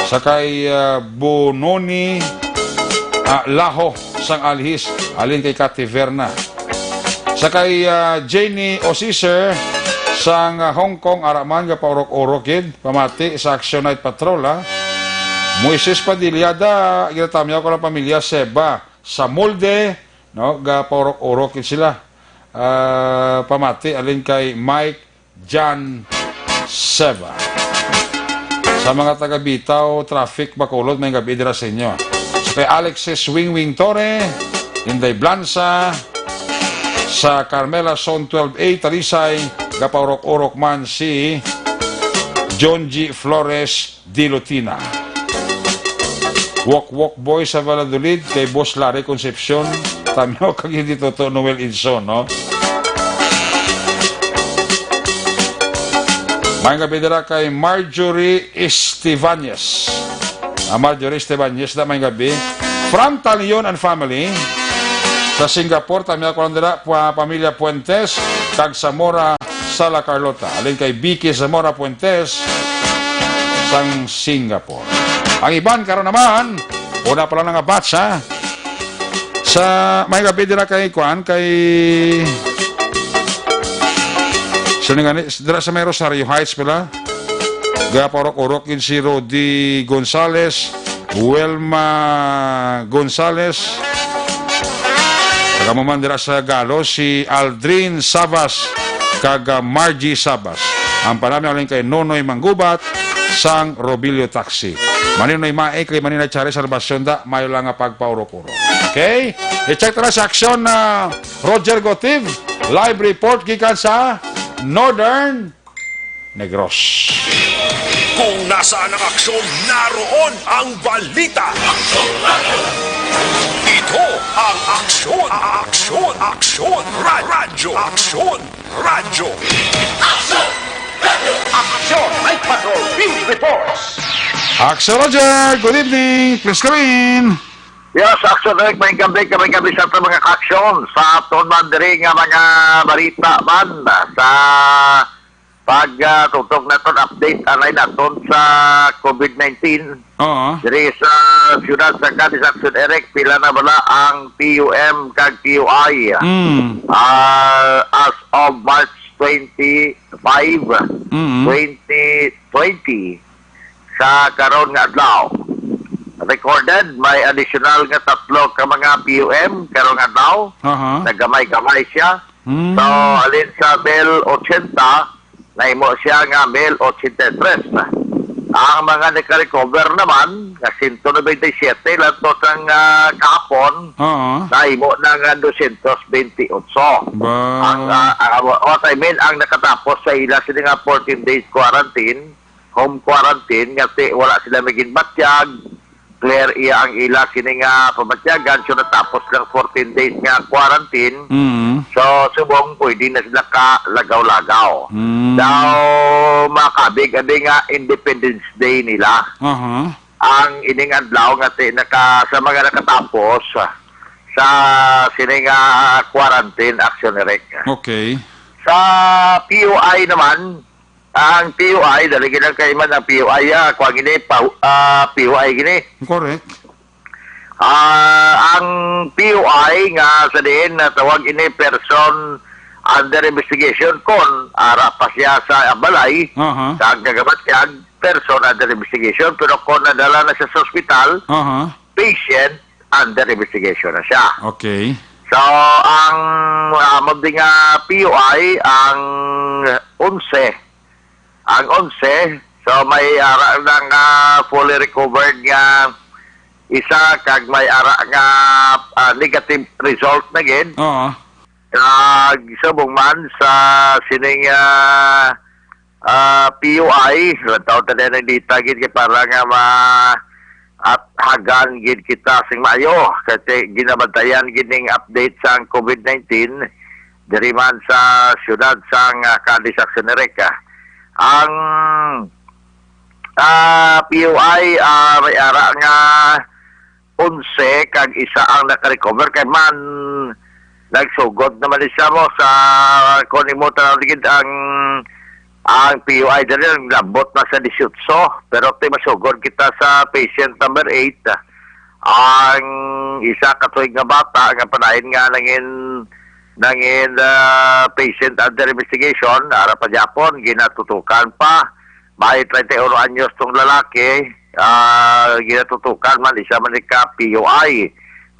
Sa kay, ah, Bononi, ah, Laho, sang Alhis, alin kay Kati Verna. Sa kay, ah, Jenny Osiser, sang, ah, Hong Kong, ara man, kapaurok-urok gid. Pamati sa Action Night Patrol, ha? Moises Padilla, da, ginatamyaw ko lang pamilya Seba sa Molde, no? Gapaurok-urok gid sila. Ah, pamati, alin kay Mike John Seba. Sa mga taga Bitaw, traffic Bacolod, may gabi dira sa inyo. Sa kay Alexis Wingwing Torre, Inday Blanza, sa Carmela Zone twelve A, Talisay, gapaurok-urok man si John G Flores Dilutina. Wok Wok Boy sa Valladolid, kay Boss Larry Concepcion, Tamyo kag hindi totoo Noel Edson, no? May gabi dira kay Marjorie Estebañez. Ah, Marjorie Estebañez na may gabi. From Talion and family sa Singapore, tamya ko lang dira, pa-, pamilya Puentes, kag Zamora, Sala Carlota. Alin kay Vicky Zamora Fuentes sang Singapore. Ang iban karon naman, una pa lang nga batch, ha? Sa may gabi dira kay kuan, kay sino nga ni? Dira sa may Rosario Heights pala. Gapaurok-urok gid si Rudy Gonzales, Wilma Gonzales. Taga mo man dira sa Galo, si Aldrin Sabas kag, ah, Margie Sabas. Ang panami halin kay Nonoy Manggubat sang Robilio Taxi. Maninoy Mae kay Maninoy Chari Salvacion da, mayo lang nga pagpaurok-urok. Okay? I-check ta na sa aksyon na Roger Gotiv, live report gikan sa Northern Negros. Kung nasaan ang aksyon, naroon ang balita. Ito ang Aksyon, Aksyon, Aksyon, Ra-, Radyo, Aksyon, Radyo. Aksyon! Aksyon! Night Patrol Field Reports! Aksyon, Roger! Good evening! Please come in! Yes, Aksyon Rick, may gabi, may gabi sa ating mga kaaksyon. Sa aton man diri nga mga balita man, sa pag, ah, tutok naton, update anay naton sa COVID nineteen. Oo. Diri sa siyudad sa Cadiz, Aksyon Eric, pila na bala ang P U M kag P U I? Mm. Ah, as of March twenty-five, Mm. twenty twenty, sa karon nga adlaw. Recorded, may additional nga tatlo ka mga P U M karon nga adlaw. Aha. Nagamay-gamay siya. Mm. So, alin sa mil ochenta, nahimo siya nga mil ochenta y tres. Ang mga nakarecover naman, nga sento nobenta y siyete lang to sang, ah, kahapon, Oo. nahimo na nga dosyentos benti otso. Ba. Ang, ah, ah, what I mean, ang nakatapos sa ila sini nga fourteen days quarantine, home quarantine, nga ti-, wala sila may ginbatyag, clear iya ang ila kini nga pamatyagan, so natapos lang fourteen days nga quarantine. Mm. So, subong pwede na sila ka lagaw-lagaw. Mm. Daw makabig abi nga Independence Day nila. Aha. Ang ining adlaw nga ti-, naka, sa mga nakatapos sa sini nga quarantine, Aksyon Eric. Okay. Sa P U I naman, ang P U I, dali gid ang kaiman ang P U I, ah, kuwan gini, pa-, ah, P U I gini. Correct. Ah, ang P U I nga sa diin natawag ini person under investigation kon ara pa siya sa balay, Aha. sa nagabatyag, person under investigation, pero kon nadala na siya sa ospital, Aha. patient under investigation na siya. Okay. So, ang, ah, amo di nga P U I, ang onse, ang onse, so may ara na nga fully recovered nga isa, kag may ara nga, ah, negative result na gid. Oo. Kag subong man sa sining, ah, ah, P U I, lantaw ta din ang data gid kay para nga ma-, at hagan gid kita sing maayo, kasi ginabantayan gid ning update sa COVID nineteen. diri man sa siyudad sang, ah, Cadiz, Action Eric. Ang, ah, P U I, ah, may ara nga onse kag isa ang naka-recover kay man nagsugod naman ni siya mo sa kuan mo tanaw gid ang, ang P U I diri naglabot na sa disiotso, pero ti masugod kita sa patient number eight. Ang isa ka tuig nga bata nga panain nga nangin, nangin, ah, patient under investigation, ara pa gyapon, ginatutukan pa. May treinta y uno anyos tong lalaki, ah, ginatutukan man, isa man ni ka P U I.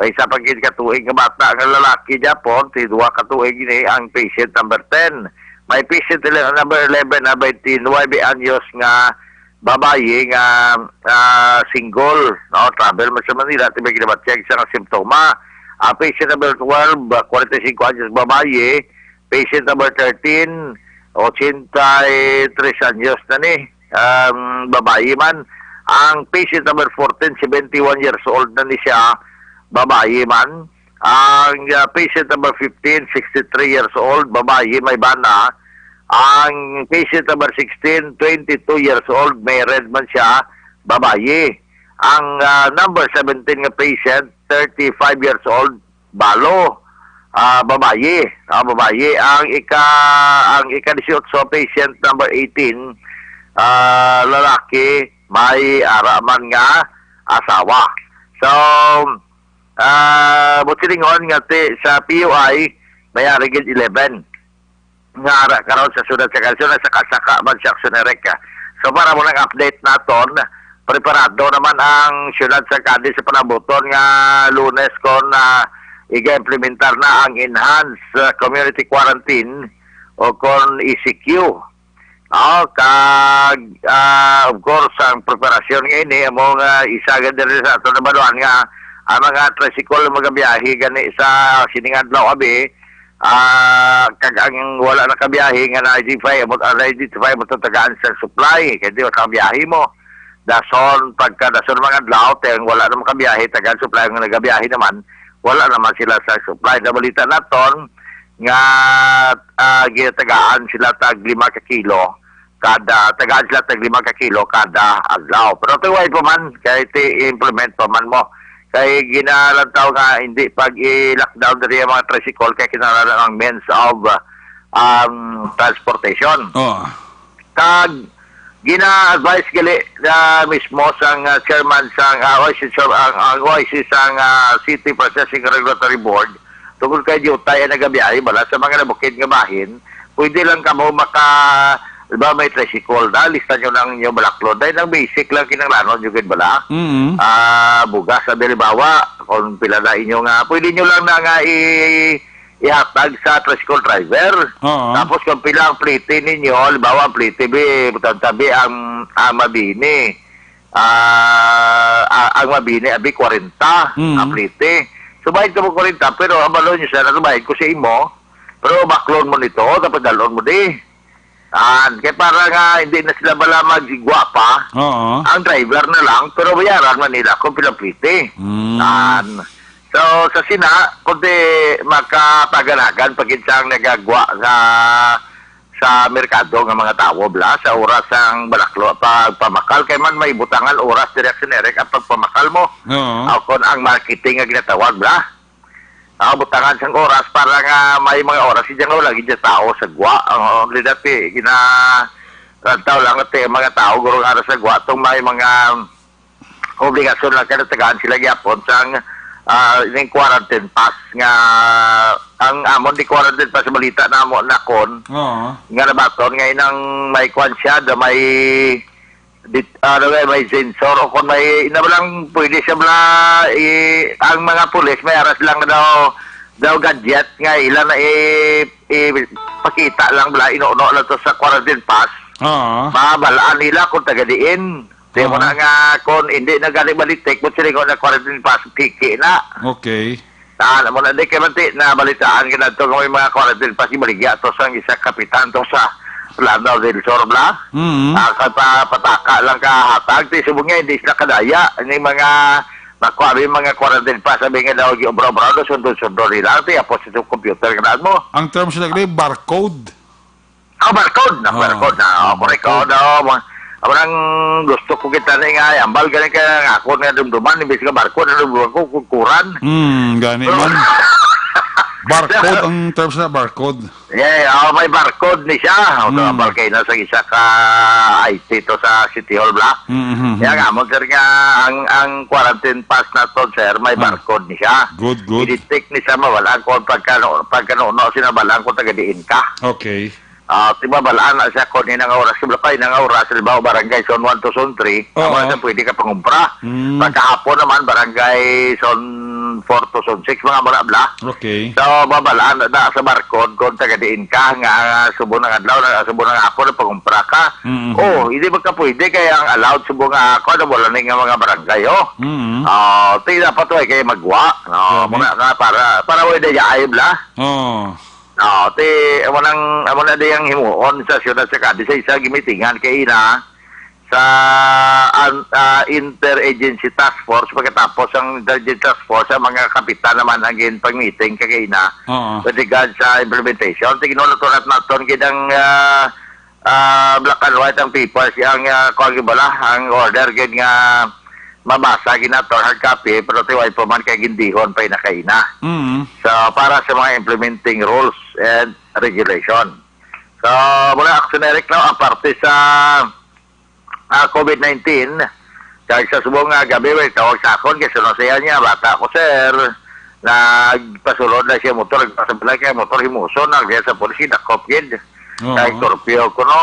May isa pa gid ka tuig nga bata nga lalaki gyapon, ti duha ka tuig ni ang patient number ten. May patient ele-, number eleven na twenty-nine anyos nga babayi nga, ah, single, no? Travel man sa Manila, ti may ginabatyag sa nga simptoma. Ang patient number twelve, ah, forty-five anyos babayi. Patient number thirteen, eighty-three anyos na ni, um, babayi man. Ang patient number fourteen, seventy-one years old na ni siya, babayi man. Ang, ah, patient number fifteen, sixty-three years old, babayi, may bana. Ang patient number sixteen, twenty-two years old, married man siya, babayi. Ang, ah, number seventeen nga patient, thirty-five years old, balo, ah, babayi. Ah, babayi. Ang ika, ang ika-disiotso, patient number eighteen, ah, lalaki, may ara man nga asawa. So, ah, buot silingon nga ti sa P U I, may ari gid eleven nga ara karon sa siyudad sa Calzona, sa kasaka man si Action Eric. So, para mo nang update naton, preparado naman ang siyudad sa Cadiz sa panabuton nga Lunes kon, ah, iga-implementar na ang enhanced, ah, community quarantine o kon E C Q. Oh, kag, ah, of course, ang preparasyon nga ini amo nga isa gid diri sa aton nabaluan nga ang mga tricycle magabiyahe gani sa sining adlaw abi, ah, kag ang wala nakabiyahe nga na-identify mo, ah, na-identify mo tagaan sa supply kay di makabiyahe mo. Dason, pagka dason mga adlaw, te, ang wala na makabiyahe, tagaan supply, ang nagabiyahe naman, wala naman sila sa supply. Nabalita naton nga, ah, ginatagaan sila tag lima ka kilo kada, tagaan sila tag lima ka kilo kada adlaw. Pero tuway pa man, kay ti implement pa man mo. Kay ginalantaw nga hindi pag i-lockdown diri ang mga tricycle kay kinahanglan ang means of, ah, um, transportation. Oh. Kag gina-advise gali na mismo sang, ah, chairman sang, ah, O I C, ang, ang O I C sang, ah, City Processing Regulatory Board tungod kay diutay ang nagabiyahe bala sa mga nabukid nga bahin. Pwede lang kamo maka, di ba, may tricycle na, lista nyo lang inyo balaklon. Dahil ang basic lang kinahanglanon nyo gid bala. Mm. Ah, bugas, sabi, halimbawa, kung pila na inyo nga, pwede nyo lang na nga i-, ihatag sa tricycle driver. Oo. Tapos kung pila ang plete ninyo, halimbawa, ang plete, bi, butang tabi ang, ang mabini. Ah, a-, ang mabini, abi, kwarenta Mm. ang plete. So, bayad ka mo kwarenta, pero ang balon nyo sa nato, bayad ko sa imo, pero baklon mo nito, tapos dalon mo di. An, kay para nga hindi na sila bala magsigwa pa, Oo. ang driver na lang, pero bayaran man nila kung pilang plete. Mm. An. So, sa sina, kundi makataganagan pag insang nagagwa sa, sa merkado nga mga tawo, bla, sa oras ang balaklo, pagpamakal, kay man may butangan oras, direct generic ang pagpamakal mo. Oo. O kung ang marketing nga ginatawag, bla. Ah, butangan sang oras para nga may mga oras, hindi nga wala gid tao sa gwa. Ang only dati, gina-, ang tao lang, ati, ang mga tao, gurong ara sa gwa, tong may mga obligasyon lang, kinatagaan sila gyapon sang, ah, ning quarantine pass nga, ang amon di quarantine pass, balita namo na kon, Oo. nga nabaton nga inang may kwan siya, da may dit-, ano, may, may sensor o kung may, ina lang, pwede siya bala, i-, ang mga pulis, may aras lang daw, daw gadget nga ila na i-, i-, pakita lang bala, inuno lang to sa quarantine pass. Oo. Mabalaan nila kung taga diin. Di mo Oo. na nga, kung hindi na gani ma-detect, mo silingon na quarantine pass, piki na. Okay. Tan, amo na di kay man ti, nabalitaan ka na to, nga may mga quarantine pass, ibaligya to sa isa kapitan to sa Lanao del Sur, bla? Mm. Ah, kay pa-, pataka lang ka hatag, ti subong niya, hindi sila kadaya. Ni mga Nakuha mi mga quarantine pass, sabi nga daw, giobra-obra, no, sundon-sundon nila. Ate, apos sa computer, kanaan mo? Ang term sila, kay barcode. Ah, barcode na, Oo. barcode na. Oh, Oo, correct. Oo, barcode. Daw, mga, ang gusto ko kita na nga, ambal, gani ka nga ako na dumduman, imbis nga barcode, na dumduman ko, kukuran. Hmm, gani So, man. Barcode ang term sa barcode. Yeah, oh, may barcode ni siya. O, Hmm. ambal kayo na sa isa ka I T to sa City Hall, bla. Hmm, hmm, hmm. Kaya nga, mo, sir, nga, ang, ang quarantine pass na to, sir, may Ah. barcode ni siya. Good, good. I-detect ni siya, mabalaan kung pagkano, pagkano, no, sinabalaan kung taga diin ka. Okay. Ah, di ba, balaan na siya kung inang oras, wala pa inang oras, halimbawa, barangay zone one to zone three, Oo. amo na siya pwede ka pangumpra. Mm. Pagkahapon naman, barangay zone four to zone six, mga mura bla. Okay. So, mabalaan na, na sa barcode kung taga diin ka, nga, ah, subong ng adlaw, na subong ng hapon, na pangumpra ka. Mm-hmm. Oh, hindi ba ka pwede? Kaya ang allowed subong nga ako, na wala na nga mga barangay, oh. Mm-hmm. Ah, ti dapat, eh, kaya magwa. No, Grabe. muna nga, para, para wala na yaay, bla. Oh. Ah, ti, amo nang, amo na di ang himuon sa siyudad sa Cadiz, sa isa gimitingan kay ina sa, an-, ah, Interagency Task Force, pagkatapos ang Interagency Task Force, ang mga kapitan naman ang ginpag-meeting kay ina Oo. with regard sa implementation. Tignan naton at naton gid ang, ah, ah, black and white ang papers, ang, ah, kuwan gid bala, ang order gid nga mabasa gid nato, hard copy, pero tiway pa man kay gindihon pa ina kay ina. Mm. So, para sa mga implementing rules and regulation. So, mula Action Eric, no, ang parte sa, ah, COVID nineteen, kag sa subong nga gabi, may tawag sa akon, kay suno siya niya, bata ko, sir, nagpasulod na siya motor, nagpasablay kay motor, himuson na, kaya sa pulis, dakop gid. Oo. Kay curfew ko, no?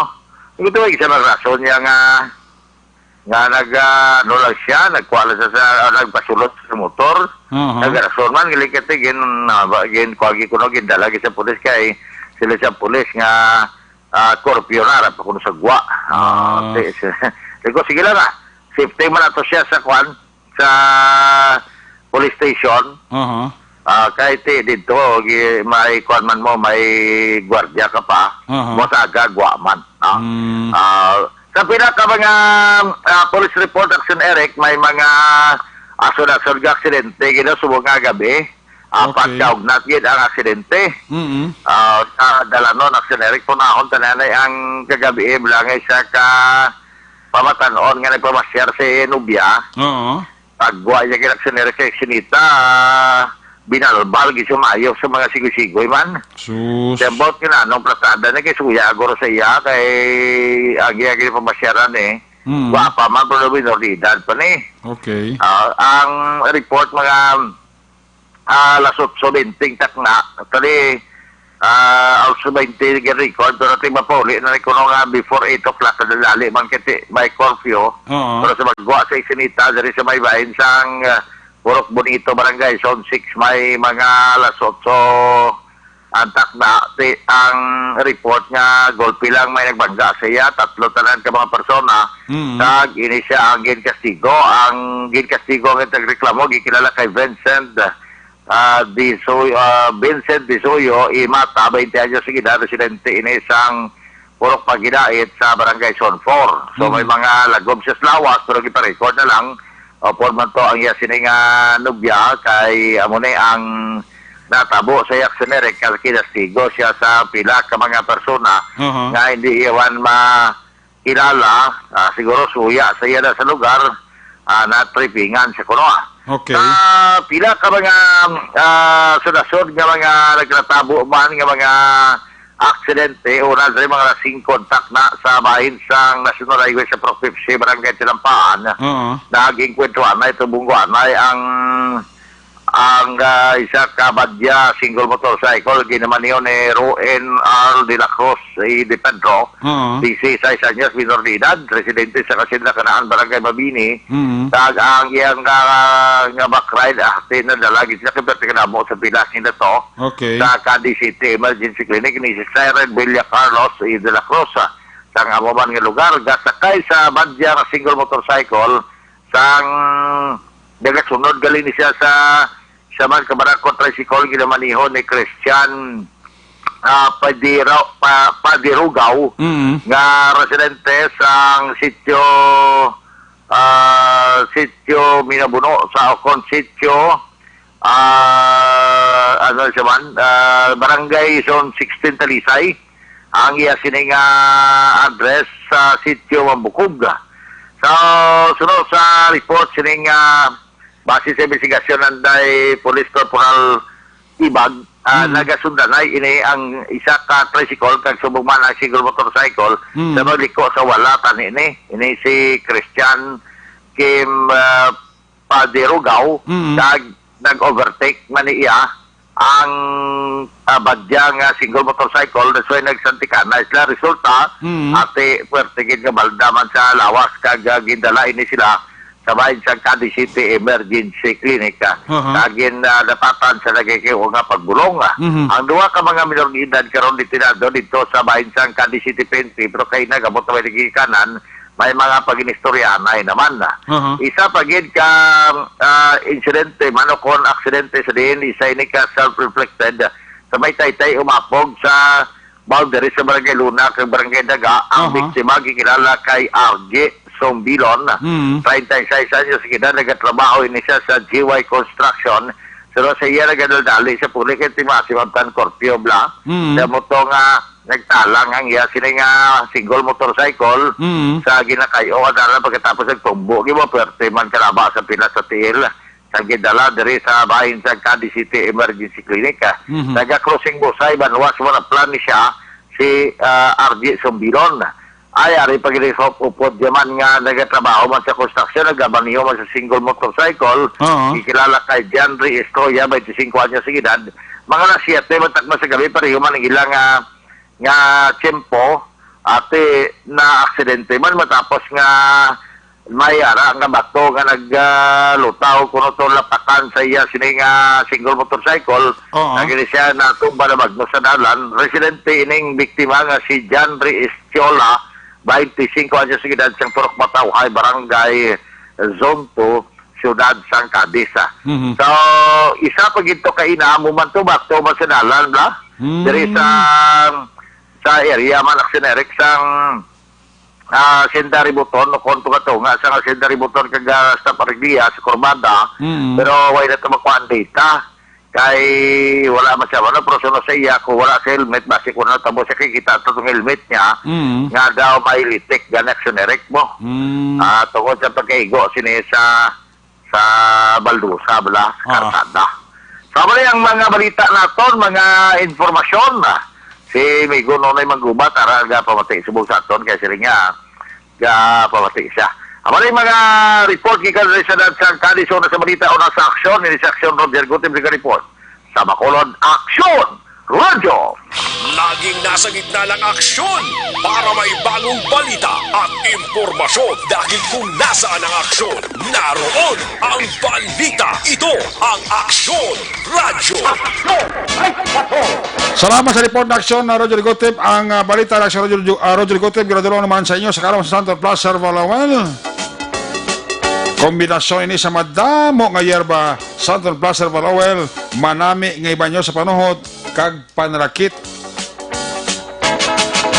Ito ay isa ng rason niya nga, nga nag, ah, ano lang siya, nagkuha lang siya sa, ah, nagpasulod sa motor. Oo. Nagrason man, gilikit, eh, gin, ah, ba, gin, kuwagi ko, no, gindala gid sa pulis kay sila sa pulis nga, ah, curfew na, harap ako sa gwa. Ah, Ah. si-, si-, sabi ko, "Sige lang, ah. Safety man ato siya sa kwan, sa police station." Aha. Ah, kay ti dito, gi-, may kwan man mo, may gwardiya ka pa. Aha. Mo sa aga, gwa man, ah. Mm. Ah, sa pila ka mga, ah, police report, Action Eric, may mga asod-asod nga aksidente, gid subong nga gabi. Apat Okay. ka ugnat gid ang aksidente. Mm-mm. Ah, sa Dalanon, Action Eric, punahon tananay ang kagabi, eh, balangay sa ka pamatanon nga nagpamasyar si Nubya. Oo. Pagwa niya gid, Action Eric, sa Sinita, ah, binalbal gid sumayo sa mga sigoy-sigoy man. Sus. Kaya about kinanong platada na kay suya aguro sa iya, kay ang iya gid pamasyaran, eh. Mm. Gwapa man, pero minor de edad pa ni. Okay. Ah, ang report, mga ah, alas otso bente takna. Actually, ah, alas otso bente gid record, pero ti mapauli na ni kuno nga before eight o'clock, kadali man kay ti may curfew. Oo. Pero sa magwa sa Isinita, diri sa may bahin sang, ah, Purok Bonito, Barangay Zone six, may mga alas otso ang takna, ti, ang report nga golpe lang may nagbangga sa iya, tatlo tanan ka mga persona, Mm. kag ini siya ang ginkastigo. Ang ginkastigo ang nagreklamo, gikilala kay Vincent ah, Disoy-, ah, Vincent Disoyo Imata, twenty anyos ang edad, residente ini sang Purok Pagidait sa Barangay Zone four. So, may Mm. mga lagob siya sa lawas, pero gipa-record na lang. O, porman to ang iya sining, ah, nubya, kay amo ni ang natabo sa iya, Action Eric, kay kinastigo siya sa pila ka mga persona Aha. nga hindi iwan ma-, kilala, ah, siguro suya sa iya na sa lugar, ah, natripingan sa kuno, ah. Okay. Sa pila ka mga, ah, sudasod nga mga nagkatabo man nga mga aksidente, una sa mga nasing kontak na sa bahin sang National Highway sa Province, Barangay Tinampaan, Oo. nag-engkwentro anay, tubong ko anay ang ang, ah, isa ka badya single motorcycle ginamaniho ni Roen R. De La Cruz, eh, de Pedro, Oo. twenty-six anyos, minor de edad, residente sa Kasinda Kanaan, Barangay Mabini. Mm. Kag ang iyang, ah, nga back ride, ah, pinadala gid sila kay perti kanamo sa pilas nila to Okay. sa Cadiz City Emergency Clinic ni si Siren Villa Carlos, eh, de la Cruz, ah, sa nga amo man nga lugar. Gasakay sa badya nga single motorcycle, sang nagasunod gali ni siya sa, sa man kabarako tricycle ginamaniho ni Christian, ah, Padiro-, Pa-, Padirugaw Mm. nga residente sang sitio ah, Sitio Minabuno, sa Ocon Sitio, ah, ano siya man, ah, Barangay Zone sixteen Talisay. Ang iya sining, ah, address sa Sitio Mambukog. So, suno sa report sining, ah, base sa investigasyon nanday Police Corporal Ibag, ah, Mm. nagasundanay ini ang isa ka tricycle kag subong man ang single motorcycle Mm. sa magliko sa wala tani ini. Ini si Christian Kim, ah, Padirugao Mm. kag nag-overtake man niya ang, ah, badya nga single motorcycle na siya nagsantikana sila. Resulta, Mm. ate, puwerte gid nga balda man sa lawas kag, ah, gindala ini sila sa bahin sang Cadiz City Emergency Clinic, ah, Aha. kag gin, ah, dapatan sa nagkaigo nga pagbulong, ah. Mhm. Ang duha ka mga minor de edad karon detenado dito sa bahin sang Cadiz City P N P, pero kay nagabot na may nagikanan, may mga pag-inistoryahanay naman, ah. Aha. Isa pa gid ka, ah, insidente, man o kon aksidente sa diin, isa ini ka self-inflicted sa may taytay umapog sa boundary sa Barangay Luna kag Barangay Daga. Ang Aha. biktima gikilala kay Argie Sombilon, Mm. treinta y seis anyos edad, nagatrabaho ini siya sa G Y Construction. Pero sa iya nagadaldali sa puli kay tima si Mabtan Corpio Bla. Mm. Sa moto nga nagtalang ang iya sini nga single motorcycle Mm. sa ginakay-o nga dalan pagkatapos nagtumbo. Gibaperte man kalaba sa pila sa tiil. Sa gidala diri sa bahin sa Cadiz City Emergency Clinic, ah. Mhm. Taga Crossing Busay, Banwa, sa Manaplan ni siya, si, ah, R J Sombilon. Ay, ari pa gid sa upod niya man nga nagatrabaho man sa construction, nagabaniho man sa single motorcycle. Oo. Gikilala kay Janry Estrella, twenty-cinco anyos ang edad. Mga alas siyete man takna sa gabi, pareho man ang ilang, ah, nga tiyempo, ate, na aksidente man matapos nga may ara nga bato nga nag, ah, lutaw kuno to lapakan sa iya sini nga single motorcycle. Oo. Nga gini siya natumba na bagno sa dalan. Residente ining biktima nga si John Rey Estiola, twenty-cinco anyos ang edad, sang Purok Matawhay, Barangay Zone two, Siyudad sang Cadiz, ah. Mhm. So, isa pa gid to ka ina, amo man to, bato man sa dalan, bla? Mm. Diri sa, sa area man, Action Eric, sang, ah, Senda Ributon, o kon tunga-tunga sa Senda Ributon kag, ah, sa Pariglia, sa Kurbada, Mm. pero wala na to makuha ang data. Kay wala man siya, ano, pero sunod sa iya, kung wala sa helmet, basi kung ano, tabo siya, kikita to tong helmet niya, Mm. nga daw may litik, gani, Action Eric mo. Mm. Ah, tungod sa pagkaigo, sini sa, sa baldusa, bala, sa Ah. kartada. So, amo ni ang mga balita naton, mga impormasyon, ah. Si Migo Nonoy Manggubat, ara, gapamati subong sa aton, kay sila nga, gapamati siya. Amo ni mga report gikan sa syudad sa Cadiz, una sa balita, una sa aksyon, ini sa aksyon, Roger Gutim, report. Sa Bacolod, Aksyon! Radyo! Laging nasa gitna ng aksyon para may bagong balita at impormasyon, dahil kung nasaan ang aksyon, naroon ang balita. Ito ang Aksyon Radyo. Salamat sa report na aksyon na Roger Gotep. Ang, ah, balita na aksyon Roger, ah, Roger Gotep, ginadulong naman sa inyo sa karon sa Santon Plaza, Serval Lowell. Kombinasyon ini sa madamo nga yerba, Santon Plaza, Serval Lowell, manami nga ibanyo sa panuhot, kag panrakit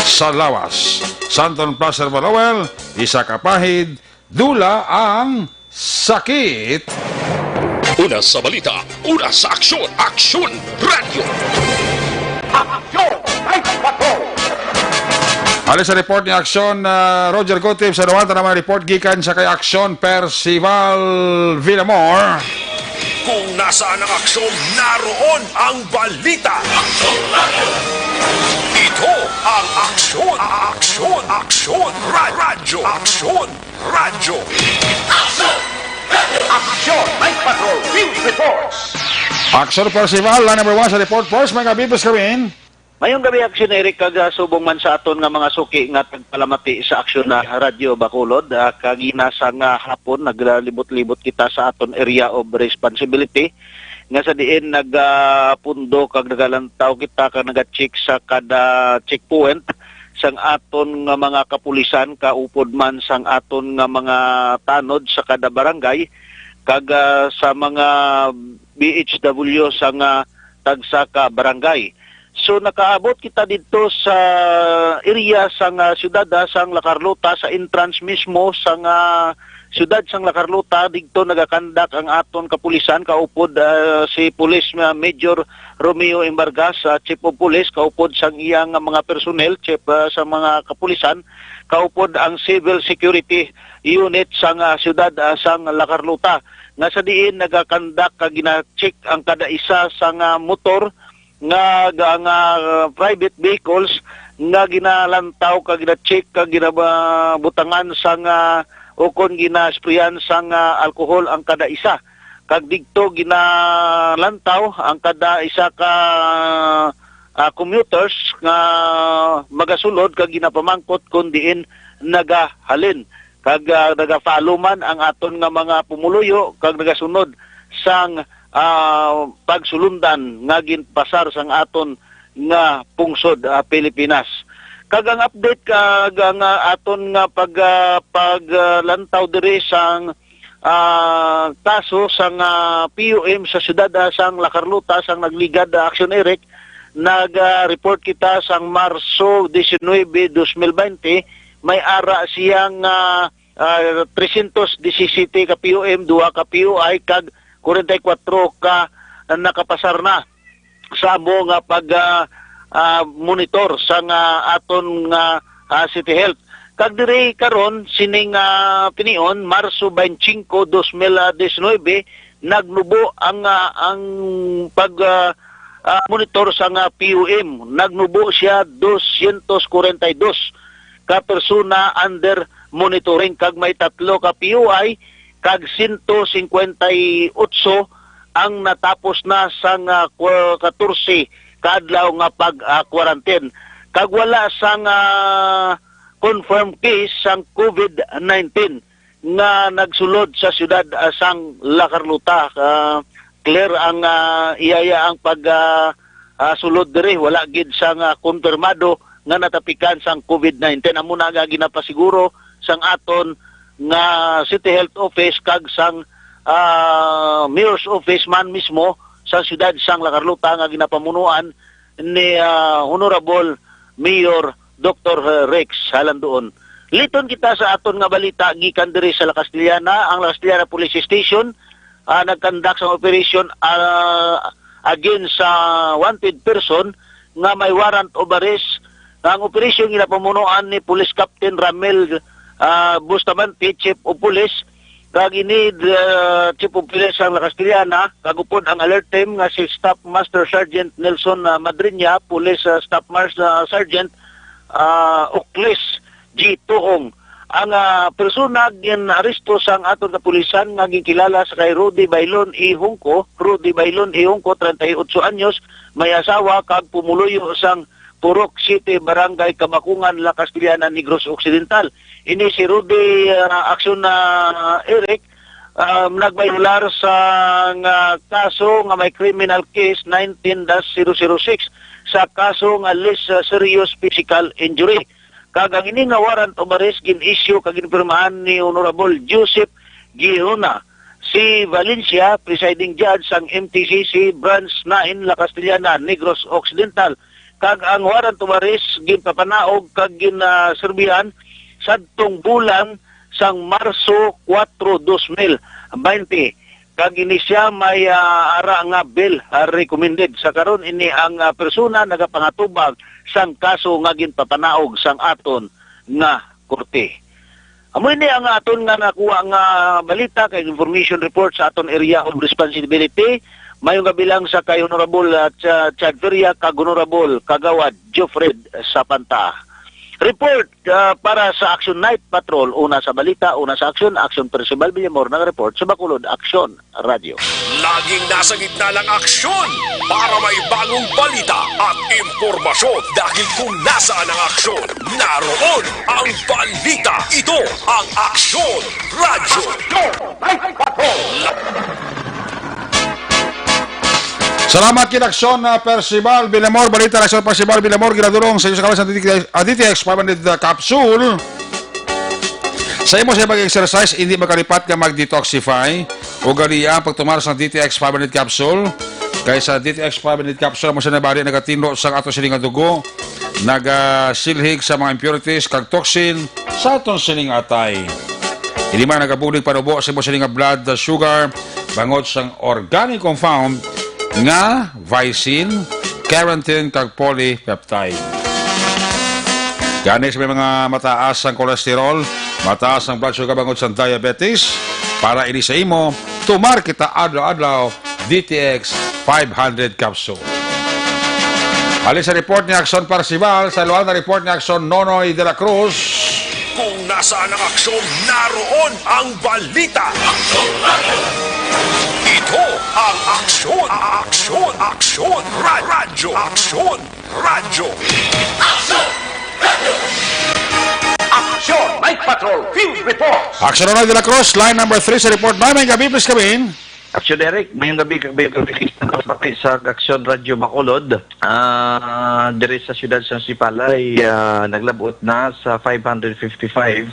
sa lawas. Santon Plaza, Serval Lowell, isa ka pahid, dula ang sakit. Una sa balita, una sa aksyon, Aksyon Radyo. Aksyon! Ay, patrol! Ali sa report ni Aksyon, ah, Roger Gotib, sa duwanta naman report gikan sa kay Aksyon Percival Villamor. Kung nasaan ang aksyon, naroon ang balita. Ito ang Aksyon, Aksyon, Aksyon, Ra-, Radyo, Aksyon Radyo. Aksyon! Night Patrol News Reports! Aksyon Percival, line number one sa report. First, may kabibis kami. Mayong gabi, Aksyon Eric, kag, ah, subong man sa aton nga mga suki nga tagpalamati sa Aksyon na Radyo Bacolod, ah, kaginasa nga hapon, naglibot-libot kita sa aton area of responsibility, nga sa diin nagapundo kag nagalantaw kita kag nagacheck sa kada checkpoint sang aton nga mga kapulisan, kaupod man sang aton nga mga tanod sa kada barangay, kag, ah, sa mga B H W sa nga tagsa ka barangay. So, nakaabot kita didto sa area sang, ah, siyudad, ah, sang La Carlota, sa entrance mismo sang, ah, siyudad sang La Carlota, didto nagakandak ang aton kapulisan, kaupod, ah, si Police, ah, Major Romeo Embargas, ah, Chief of Police, kaupod sang iyang mga personnel, chief, ah, sa mga kapulisan, kaupod ang Civil Security Unit sang, ah, siyudad, ah, sang La Carlota, nga sa diin nagakandak kag gina-check ang kada isa sang, ah, motor nga, nga, nga private vehicles nga ginalantaw kag gina-check kag ginabutangan sang, ah, ukon ginasprayan sang, ah, alcohol ang kada isa. Kag didto ginalantaw ang kada isa ka, ah, commuters nga magasulod kag ginapamangkot kon diin nagahalin. Kag, ah, nagafollow man ang aton nga mga pumuluyo kag nagasunod sang, ah, pagsulundan nga ginpasar sang aton nga pungsod, ah, Pilipinas. Kag ang update kag ang, ah, aton nga pag, ah, paglantaw diri sang, ah, kaso sang, ah, P U M sa siyudad, ah, sang La Carlota sang nagligad, ah, Action Eric, nag, ah, report kita sang Marso diecinuebe, dos mil baynte, may ara siyang, ah, ah, trescientos diecisiete ka P U M, duha ka P U I, kag kwarenta y kuwatro ka nakapasar na sa amo nga pag, ah, ah, monitor sang aton nga, ah, City Health. Kag diri karon, sining, ah, pinion, Marso twenty-five, dos mil diecinuebe, nagnubo ang, ah, ang pag, ah, ah, monitor sang, ah, P U M. Nagnubo siya doscientos kwarenta y dos ka persona under monitoring, kag may tatlo ka P U I kag sento singkwenta y otso ang natapos na sang, ah, kwa-, katorse ka adlaw nga pag, ah, quarantine. Kag wala sang, ah, confirmed case sang COVID nineteen nga nagsulod sa siyudad, ah, sang La Carlota. Ah, clear ang, ah, iyaya ang pag, ah, ah, sulod diri. Wala gid sang, ah, kumpirmado nga natapikan sang COVID nineteen. Amo na nga ginapasiguro sang aton nga City Health Office kag sang, ah, Mayor's Office man mismo sa siyudad sang La Carlota nga ginapamunuan ni, ah, Honorable Mayor Doktor Rex Halandoon. Liton kita sa aton nga balita gikan diri sa La Castellana. Ang La Castellana Police Station, ah, nagkandak sang operation, ah, against sa wanted person nga may warrant of arrest. Ang operation ginapamunuan ni Police Captain Ramel, ah, Bustamante, Chief of Police, kag ini, ah, Chief of Police sang La Castellana, kag upod ang alert team nga si Staff Master Sergeant Nelson, ah, Madriña, Police, ah, Staff Master, ah, Sergeant, ah, Ocles G Tuong. Ang, ah, persona ginaresto sang aton kapulisan nga ginkilala sa kay Rudy Bailon E. Hungco, Rudy Bailon E. Hungco, treinta y ocho anyos, may asawa kag pumuluyo sang Purok City, Barangay Kabakungan, La Castellana, Negros Occidental. Ini si Rudy, ah, Action, ah, Eric, ah, nagbayular sa nga kaso nga may criminal case nineteen dash zero zero six sa kaso nga least, ah, serious physical injury. Kag ang ini nga warrant of arrest gin-issue kag ginpirmahan ni Honorable Joseph Girona C. Valencia, presiding judge sang M T C C Branch nine, La Castellana, Negros Occidental. Kag ang warrant of arrest ginpapanaog kag ginaserbihan sadtong bulan sang Marso kuwatro, dos mil baynte. Kag ini siya may, ah, ara nga bail, ah, recommended. Sa karon, ini ang, ah, persona nagapangatubang sang kaso nga ginpapanaog sang aton nga korte. Amo ini ang aton nga nakuha nga balita kag information report sa aton area of responsibility. Mayong gabi lang sa kay Honorable, ah, Cha-, Chad Feria kag Honorable Kagawad Geoffred Sapanta. Report, ah, para sa Action Night Patrol. Una sa balita, una sa aksyon, Action Percival Villamor nag-report sa Bacolod Action Radio. Laging nasa gitna ng aksyon para may bagong balita at impormasyon. Dahil kung nasaan ang aksyon, naroon ang balita. Ito ang Aksyon Radyo. Salamat kid Aksyon, ah, Percival Villamor. Balita, Aksyon Percival Villamor, ginadurong sa inyo sa kalas ng D T X, ah, D T X five hundred, ah, capsule. Sa imo sa mag-exercise, hindi makalipat nga mag-detoxify. Ugalian ang pagtumar sa D T X five hundred capsule. Kay sa D T X five hundred capsule, amo siya nabali, nagatinlo sa ato sini nga dugo, nagasilhig sa mga impurities kag toxin sa aton sining atay. Ini man nagabulig panubo sa imo sini nga blood sugar bangod sang organic compound nga vicin, keratin, kag polypeptide. Gani sa may mga mataas ang cholesterol, mataas ang blood sugar bangod sa diabetes, para ini sa imo, tumar kita adlaw-adlaw D T X five hundred capsule. Halin sa report ni Aksyon Parsival, sa luwal na report ni Aksyon Nonoy de la Cruz. Kung nasaan ang aksyon, naroon ang balita. Ito ang Aksyon, Aksyon, Aksyon, Ra- Radyo, Aksyon, Radyo. Aksyon! Aksyon! Night Patrol Field Report! Aksyon Nonoy de la Cruz, line number three sa report. Maayong gabi, please come in. Aksyon Eric, maayong gabi, gabi, gabi, gabi sa Aksyon Radyo Bacolod. Ah, diri sa siyudad sa Sipalay, ah, naglabot na sa five hundred fifty-five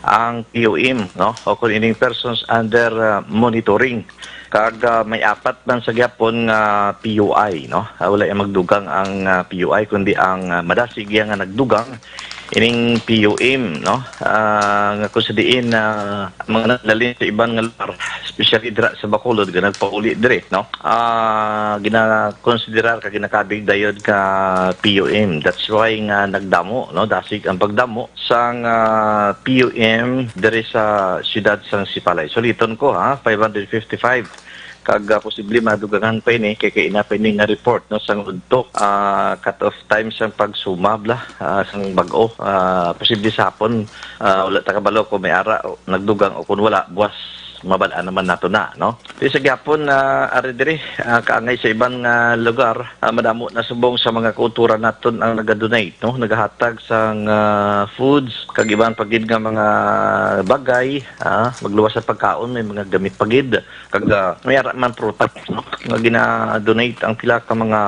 ang P U M, no? O kung ining persons under, ah, monitoring. Kag, ah, may apat man sa gyapon nga P U I, no? Ah, wala yang magdugang ang, ah, P U I, kundi ang, ah, madasig iya nga nagdugang ining P U M, no? Ah, nga kung sa diin, ah, mga naglalim sa iban nga lugar, especially dira sa Bacolod, nga nagpauli diri, no? Ah, ginakonsiderar ka ginakabig dayon ka P U M. That's why nga nagdamo, no? Dasig ang pagdamo sang, ah, P U M diri sa siyudad sang Sipalay. Suliton ko, ha, five hundred fifty-five. Kag, ah, posible madugangan pa ini kay kaina pa ini nga report, no, sang udto. Ah, cut off time sang pagsuma bala, ah, sang bag-o. Ah, posible sa hapon, ah, wala ta kabalo kung may ara o nagdugang o kung wala, buwas mabal-an naman nato na, no? Di sa gyapon, ah, ari diri, ah, kaangay sa iban nga lugar, ah, madamo na subong sa mga kauturan naton ang naga-donate, no? Nagahatag sang, ah, foods, kag iban pa gid nga mga bagay, ah, magluwas sa pagkaon, may mga gamit pa gid, kag, ah, may ara man prutas, no? Nga gina-donate ang pila ka mga,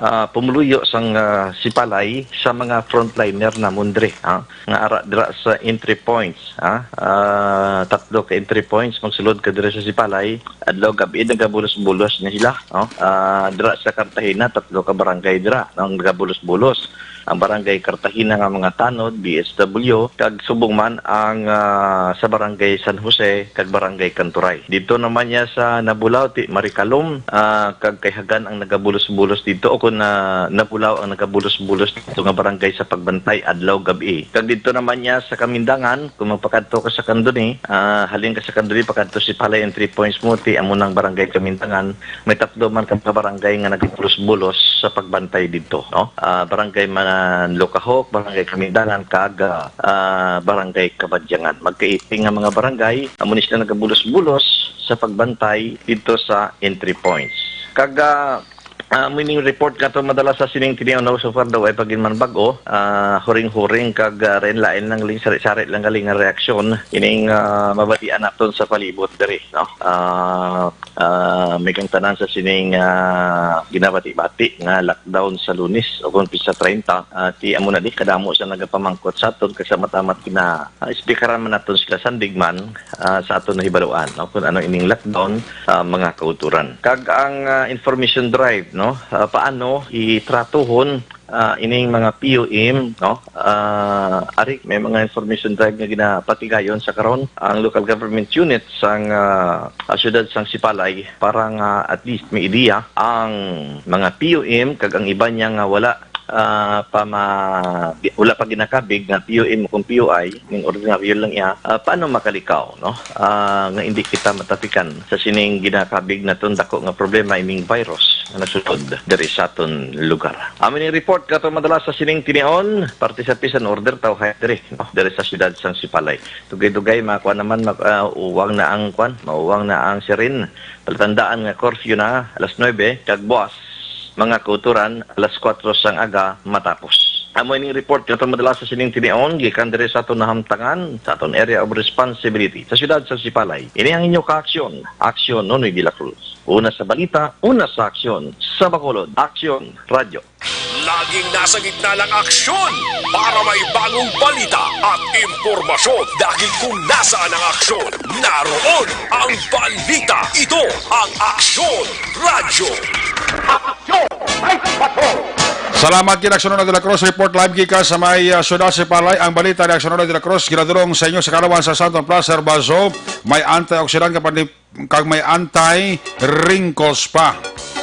ah, pumuluyo sang, ah, Sipalay sa mga frontliner namon diri, ha? Nga ara dira sa entry points, ha? Ah, tatlo ka entry points, magsulod ka diri sa Sipalay, adlaw gab-i nagabulos-bulos na sila, no? Ah, dira sa Cartagena, tatlo ka barangay dira, no, ang nagabulos-bulos. Ang barangay Cartagena nga mga tanod, B S W, kag subong man ang, ah, sa barangay San Jose, kag barangay Kanturay. Dito naman niya sa Nabulaw, ti Marikalom, ah, kag kay Hagan ang nagabulos-bulos dito, o kung na Nabulaw ang nagabulos-bulos dito nga barangay sa pagbantay adlaw gab-i. Kag dito naman niya sa Kamindangan, kung magpakadto ka sa Candoni, ah, halin ka sa Candoni, pakadto Sipalay ang three points mo, ti amo nang barangay Kamindangan, may tatlo man ka mga barangay nga nagabulos-bulos sa pagbantay dito, no? Ah, barangay Manlukahok, barangay Kamindangan, kag, ah, barangay Kabadyangan. Magkaiping nga mga barangay, amo ni sila nagabulos-bulos sa pagbantay dito sa entry points. Kag, ah, ah, amo ining report kato madala sa sining tinion, no? So far daw ay pagin man bag-o, ah, huring-huring kag, ah, lain-lain lang ling sari-sari lang galing nga reaksyon ining, ah, mabatian naton sa palibot diri, no? Ah, ah, may kang tanan sa sining, ah, ginabati-bati nga lockdown sa Lunes o kung pisa treinta, ah, ti amo na di kadamo sa nagapamangkot sa aton kag sa matamat kina, ah, ispikaran man naton sila sandig man, ah, sa aton nahibaluan, no, kung ano ining lockdown, ah, mga kauturan. Kag ang, ah, information drive, no, ah, paano itratuhon, ah, ining mga P U M, no? Ah, ari, may mga information drive nga ginapatigayon sa karon ang local government unit sang, ah, ah, siyudad sang Sipalay para nga at least may ideya ang mga P U M kag ang iban niya nga wala, ah, pa ma-, di, wala pa ginakabig nga P U M o kung P U I, ning ordinaryo lang iya, ah, paano makalikaw, no? Ah, nga hindi kita matapikan sa sining ginakabig naton dako nga problema, ining virus nga nasulod diri sa aton lugar. Amo ning report kato madala sa sining tinion, parte sa peace and order, tawhay diri, no? Diri sa siyudad sang Sipalay. Dugay-dugay, makuha naman, mak-, ah, uwang na ang kwan, mauwang na ang siren. Palatandaan nga curfew na, alas nuebe, kag buwas, mga kauturan, alas kuwatro sang aga matapos. Amo ining report nga aton madala sa sining tinion, gikan diri sa aton nahamtangan, sa aton area of responsibility, sa siyudad sa Sipalay. Ini ang inyo kaaksyon, Aksyon Nonoy de la Cruz. Una sa balita, una sa aksyon, sa Bacolod, Aksyon Radyo. Laging nasa gitna ng aksyon para may bagong balita at impormasyon. Dahil kung nasaan ang aksyon, naroon ang balita. Ito ang Aksyon Radyo. Aksyon! Ay, patrol! Salamat gid, Action Nonoy de la Cruz. Report live gikan sa may, ah, syudad sa Palay. Ang balita ni Action Nonoy de la Cruz, ginadulong sa inyo sa kalawan sa Santon Plus Herbal Soap. May antioxidant nga panlip-, kag may anti-wrinkles pa.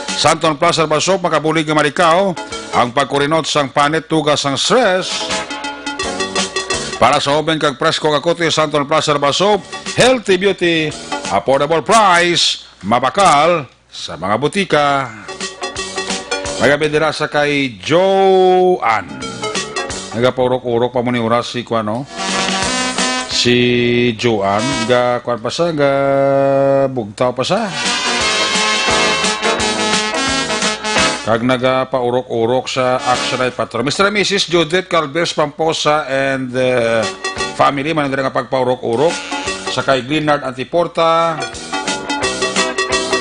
Santon Plus Herbal Soap, makabulig nga malikaw ang pagkurinot sang panit, tugas sang stress. Para sa hoben kag presko nga kutis, Santon Plus Herbal Soap, healthy beauty, affordable price, mabakal sa mga butika. May gabi dira sa kay Joan. Nagapaurok-urok pa mo ni oras si kuan, no? Si Joan, ga kuan pa sa, ga bugtaw pa sa. Kag nagapaurok-urok sa Action Night Patrol. Mister and Missus Judith Calvez Pamposa and, uh, family, man dira nga pagpaurok-urok. Sa kay Glenard Antiporta,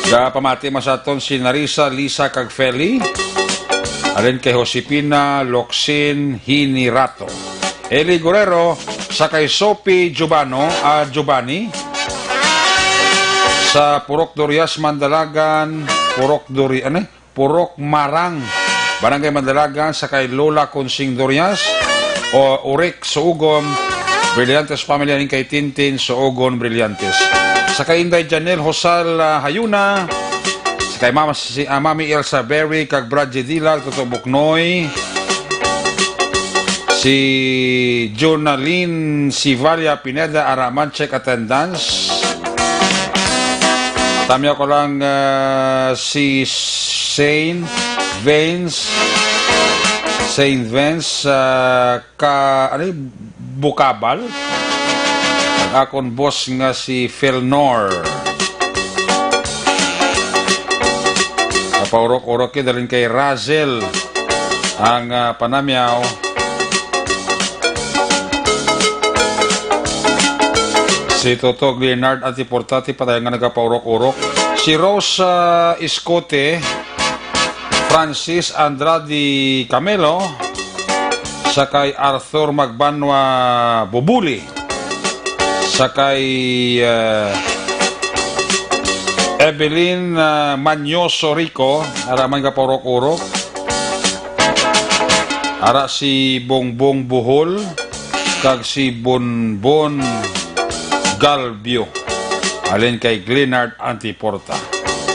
ga pamati man sa aton si Narisa, Lisa, kag Feli. Alin kay Josepina Locsin Hinirato. Eli Guerrero, sa kay Sophie Giovano, ah, Giovanni. Sa Purok Durias, Mandalagan, Purok Duri-, ano eh? Purok Marang, Barangay Mandalagan, sa kay Lola Consing Durias, o Urik Suugom, Brillantes family, aning kay Tintin Suugon Brillantes. Sa kay Inday Janelle Hosal, ah, Hayuna, sa kay Mama, si, ah, Mami Elsa Berry, kag Brad G Dilal, Toto Buknoy, si Jonalyn Sivalla Pineda, ara man, check attendance. Tamiyaw ko lang, ah, si Saint Vince, Saint Vince, ah, ka, ano y-, Bukabal. Ang akon boss nga si Felnor. Papaurok-urok yun, dalhin kay Razel ang, ah, panamyaw. Si Toto Leonard Antiportati, patay nga nagapaurok-urok. Si Rose, ah, Escote, Francis Andrade Camelo, sa kay Arthur Magbanwa Bubuli, sa kay, ah, Evelyn, ah, Manyoso Rico, ara man gapaurok-urok. Ara si Bongbong Bohol kag si Bonbon Galvio. Alin kay Glenard Antiporta.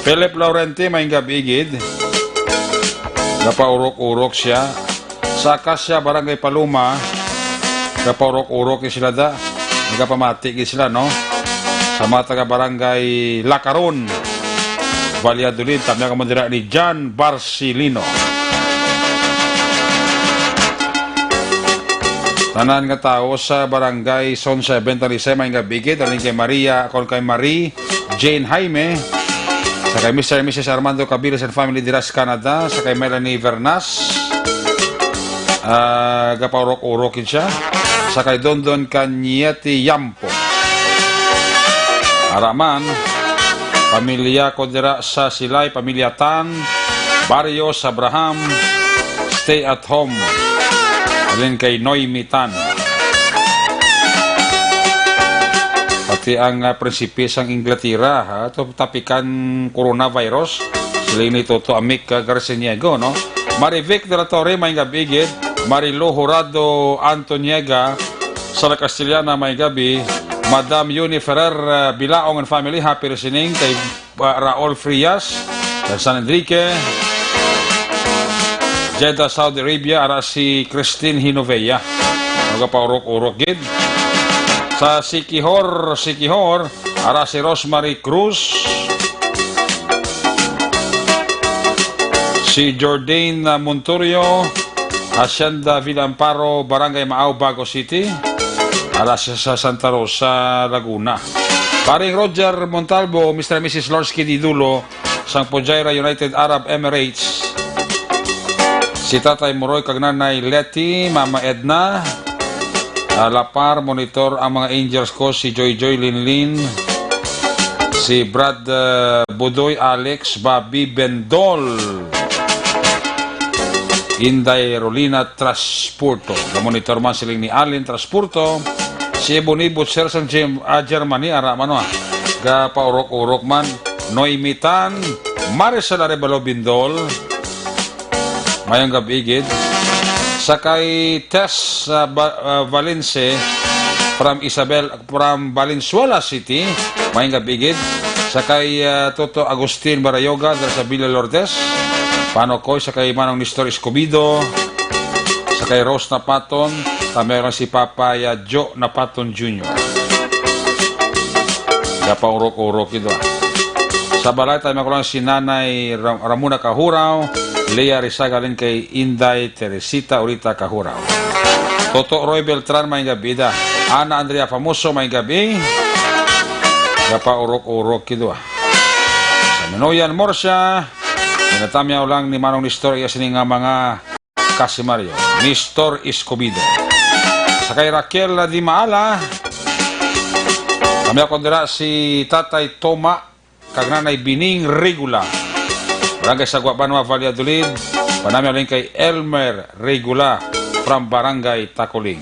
Philip Laurente, maayong gab-i gid. Gapaurok-urok siya. Sa Acacia, Barangay Paloma, gapaurok-urok ni sila da. Nagapamati gid sila, no? Sa mga taga Barangay Lacaron, Valladolid, tamiyaw kamo dira ni John Barcelino. Tanan nga tawo sa Barangay Zone seven, Talisay, maayong gab-i gid. Alin kay Maria, akon kay Marie Jane Jaime, sa kay Mister and Missus Armando Cabiles and family dira sa Canada, sa kay Melanie Vernas, ah, gapaurok-urok gid siya, sa kay Dondon Cañete Yampo. Ara man, pamilya ko dira sa Silay, pamilya Tan, Barrios, Abraham, stay at home. Alin kay Noemi Tan. Pati ang, ah, prinsipe sang Inglaterra, ha, to tapikan coronavirus. Sila ni Toto Amic, ah, Garciniego, no? Marivic de la Torre, maayong gab-i gid. Marilo Horado Antoniega, sa La Castellana, maayong gab-i. Madam Yuni Ferrer, ah, Bilaong and family, happy listening kay, ah, Raul Frias, kay San Enrique, Jeddah, Saudi Arabia, ara si Christine Hinovea. Magapaurok-urok gid. Sa Siquijor, Siquijor, ara si Rosemary Cruz, si Jordan, ah, Montorio, Hacienda Villa Amparo, Barangay Maao, Bago City. Ara siya sa Santa Rosa, Laguna. Paring Roger Montalvo, Mister and Missus Lorsky Didulo, sang Fujairah, United Arab Emirates. Si Tatay Moroy kag Nanay Letty, Mama Edna, ah, Lapar, monitor ang mga angels ko, si Joy Joy Linlin, si Brad, ah, Budoy, Alex, Bobby, Bendol. Inday Rolina Trasporto. Gamonitor man siling ni Allen Trasporto. Si Ebony Butcher sang Gem-, ah, Germany, ara man, ah. Gapaurok-urok man. Noemi Tan, Maricel Arevalo Bindol. Mayong gabi gid. Sa kay Tess, ah, Ba-, ah, Valence from Isabel, from Valenzuela City. Mayong gabi gid. Sa kay, ah, Toto Agustin Barayoga dira sa Villa Lourdes. Panokoy sa kay Manong Nestor Escobido. Sa kay Rose Napaton, tamyaw lang si Papa ya Joe Napaton Junior. Gapaurok-urok ito, ah. Sa balay, tamyaw ko lang si Nanay Ra-, Ramona Kahuraw, Lea Rizaga, alin kay Inday Teresita Urita Kahuraw. Toto Roy Beltran, may gabi da. Ana Andrea Famoso, may gabi. Gapaurok-urok ito, ah. Sa Minoyan Morsia, ginatamyaw lang ni Manong Nestor iya sini nga mga kasimaryo, Nestor Escobido. Sa kay Raquel Di Maala, kami ako dira si Tatay Toma, kag Nanay Bining Regula. Barangay Sagwa Banwa, Valladolid. Panami alin kay Elmer Regula from Barangay Tacoling.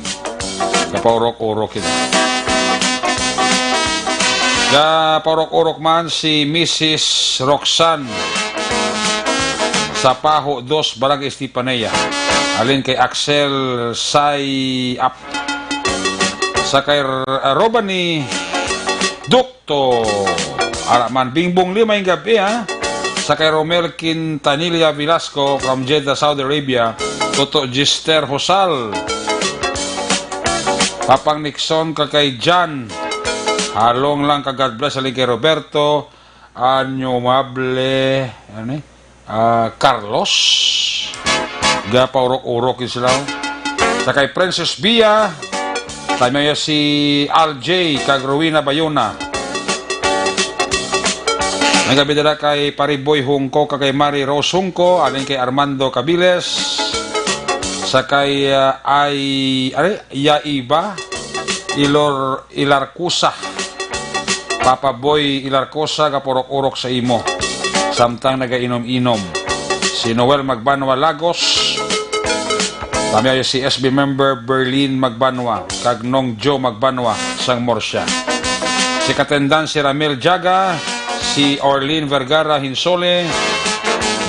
Gapaurok-urok kita. Gapaurok-urok man si Missus Roxanne sa Paho Dos, Barangay Estefanía. Alin kay Axel Say Ap. Sa kay R-, Robani Dukto. Ara man, Bingbong Limay gabi, ha? Sa kay Romel Quintanilla Velasco from Jeddah, Saudi Arabia. Toto Gister Hosal. Papang Nixon ka kay Jan. Halong lang ka, God bless, alin kay Roberto Anyumable, ano eh? Ah, Carlos. Gapaurok-urok yun sila, oh. Sa kay Princess Bia, tamyaw ya si Al J kag Rowena Bayona. Nagabi dala kay Pariboy Hungko kag kay Mari Rose Hungko, alin kay Armando Cabiles. Sa kay, ah, ay, ay, Yaiba, Ilor, Ilarcusa. Papa Boy Ilarcosa, gapaurok-urok sa imo samtang nagainom-inom. Si Noel Magbanwa Lagos, tamyaw si S B member Berlin Magbanwa, kag Nong Joe Magbanwa sang Morsia. Si Katendan, si Ramil Jaga, si Orlin Vergara Hinsole,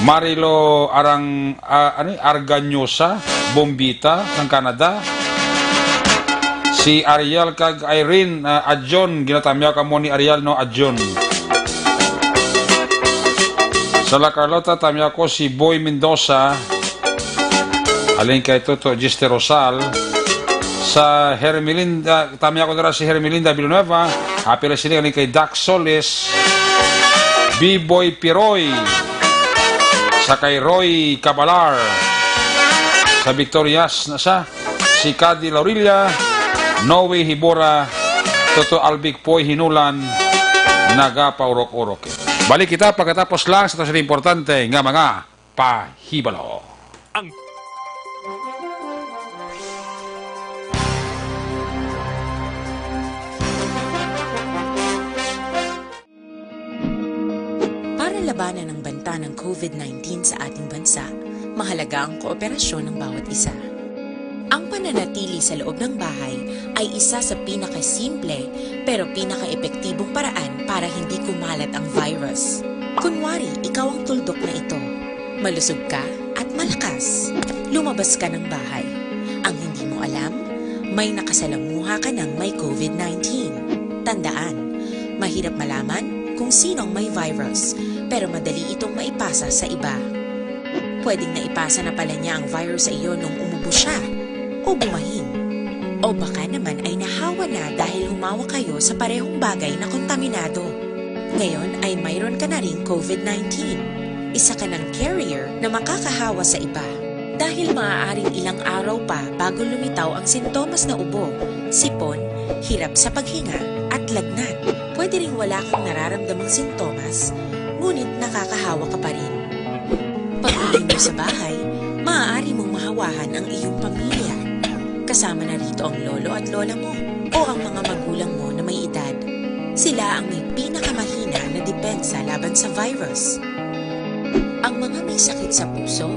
Marilo Arang, ah, ano, Arganyosa, Bombita, sang Canada. Si Ariel kag Irene, ah, Adjon, ginatamyaw kamo ni Ariel, no? Adjon. Sa La Carlota, tamyaw ko si Boy Mendoza, alin kay Toto Gister Rosal. Sa Hermelinda, tamyaw ko dira si Hermelinda Villanueva, apil sini alin kay Dax Solis, B-Boy Piroy, sa kay Roy Cabalar, sa Victorias na sa si Cady Laurilla, Noe Hibora, Toto Albic Poy Hinulan, nagapaurok-urok. Balik kita pagkatapos lang sa tos importante nga mga pahibalo. Ang Para labanan ang banta ng COVID nineteen sa ating bansa, mahalaga ang kooperasyon ng bawat isa. Ang pananatili sa loob ng bahay ay isa sa pinakasimple pero pinakaepektibong paraan para hindi kumalat ang virus. Kunwari, ikaw ang tuldok na ito. Malusog ka at malakas. Lumabas ka ng bahay. Ang hindi mo alam, may nakasalamuha ka ng may COVID nineteen. Tandaan, mahirap malaman kung sino ang may virus, pero madali itong maipasa sa iba. Pwedeng naipasa na pala niya ang virus sa iyo nung umubo siya o bumahin. O baka naman ay nahawa na dahil humawak kayo sa parehong bagay na kontaminado. Ngayon ay mayroon ka na ring COVID nineteen. Isa ka ng carrier na makakahawa sa iba. Dahil maaaring ilang araw pa bago lumitaw ang sintomas na ubo, sipon, hirap sa paghinga, at lagnat. Pwede ring wala kang nararamdamang sintomas, ngunit nakakahawa ka pa rin. Pag-uwi mo sa bahay, maaari mong mahawahan ang iyong pamilya. Kasama na rito ang lolo at lola mo o ang mga magulang mo na may edad. Sila ang may pinakamahina na depensa laban sa virus. Ang mga may sakit sa puso,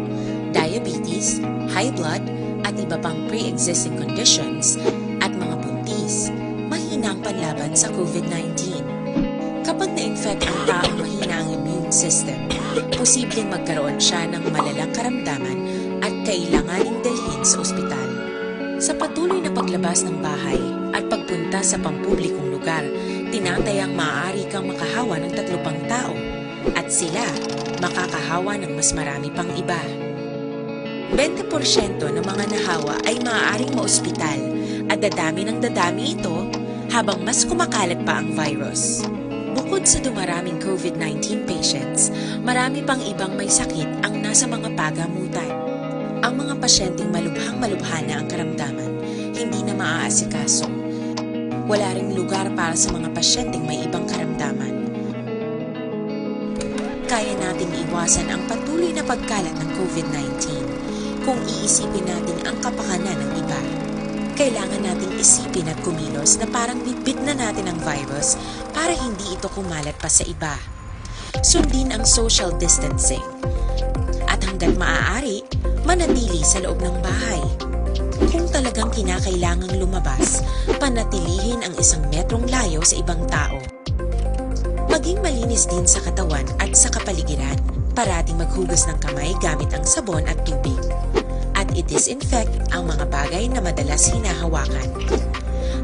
diabetes, high blood, at iba pang pre-existing conditions, at mga buntis, mahina ang panlaban sa COVID nineteen. Kapag na-infect ang taong mahina ang immune system, posibleng magkaroon siya ng malalang karamdaman kailanganing dalhin sa ospital. Sa patuloy na paglabas ng bahay at pagpunta sa pampublikong lugar, tinatayang maaari kang makahawa ng tatlo pang tao at sila makakahawa ng mas marami pang iba. Bente porsyento ng mga nahawa ay maaaring maospital at dadami ng dadami ito habang mas kumakalat pa ang virus. Bukod sa dumaraming COVID nineteen patients, marami pang ibang may sakit ang nasa mga pagamutan. Ang mga pasyenteng malubhang-malubha na ang karamdaman, hindi na maaasikaso. Wala ring lugar para sa mga pasyenteng may ibang karamdaman. Kaya nating iwasan ang patuloy na pagkalat ng COVID nineteen kung iisipin natin ang kapakanan ng iba. Kailangan nating isipin at kumilos na parang bitbit na natin ang virus para hindi ito kumalat pa sa iba. Sundin ang social distancing. At hanggat maaari, manatili sa loob ng bahay. Kung talagang kinakailangang lumabas, panatilihin ang isang metrong layo sa ibang tao. Maging malinis din sa katawan at sa kapaligiran. Parating maghugas ng kamay gamit ang sabon at tubig. At i-disinfect ang mga bagay na madalas hinahawakan.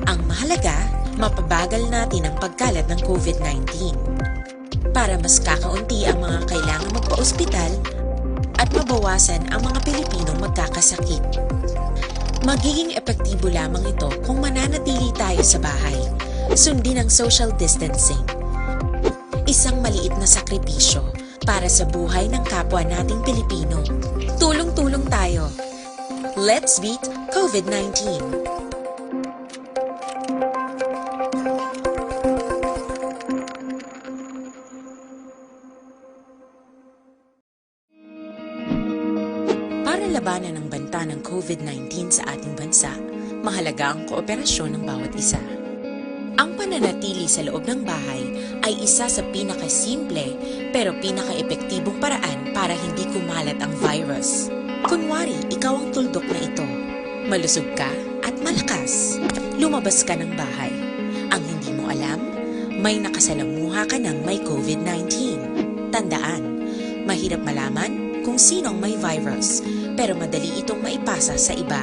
Ang mahalaga, mapabagal natin ang pagkalat ng COVID nineteen. Para mas kakaunti ang mga kailangang magpa-ospital at mabawasan ang mga Pilipinong magkakasakit. Magiging epektibo lamang ito kung mananatili tayo sa bahay. Sundin ang social distancing. Isang maliit na sakripisyo para sa buhay ng kapwa nating Pilipino. Tulong-tulong tayo. Let's beat COVID nineteen. Para labanan ang banta ng COVID nineteen sa ating bansa, mahalaga ang kooperasyon ng bawat isa. Ang pananatili sa loob ng bahay ay isa sa pinakasimple pero pinakaepektibong paraan para hindi kumalat ang virus. Kunwari, ikaw ang tuldok na ito. Malusog ka at malakas. Lumabas ka ng bahay. Ang hindi mo alam, may nakasalamuha ka ng may COVID nineteen. Tandaan, mahirap malaman kung sino ang may virus, pero madali itong maipasa sa iba.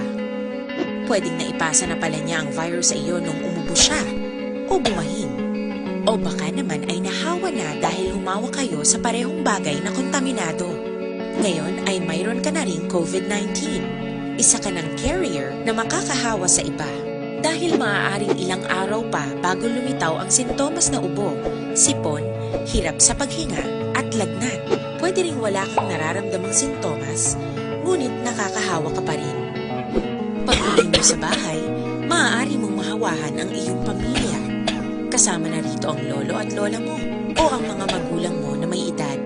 Pwedeng naipasa na pala niya ang virus sa iyo nung umubo siya o bumahin. O baka naman ay nahawa na dahil humawak kayo sa parehong bagay na kontaminado. Ngayon ay mayroon ka na ring COVID nineteen. Isa ka ng carrier na makakahawa sa iba. Dahil maaaring ilang araw pa bago lumitaw ang sintomas na ubo, sipon, hirap sa paghinga, at lagnat. Pwede ring wala kang nararamdamang sintomas, ngunit nakakahawa ka pa rin. Pag-uwi mo sa bahay, maaari mong mahawahan ang iyong pamilya. Kasama na rito ang lolo at lola mo o ang mga magulang mo na may edad.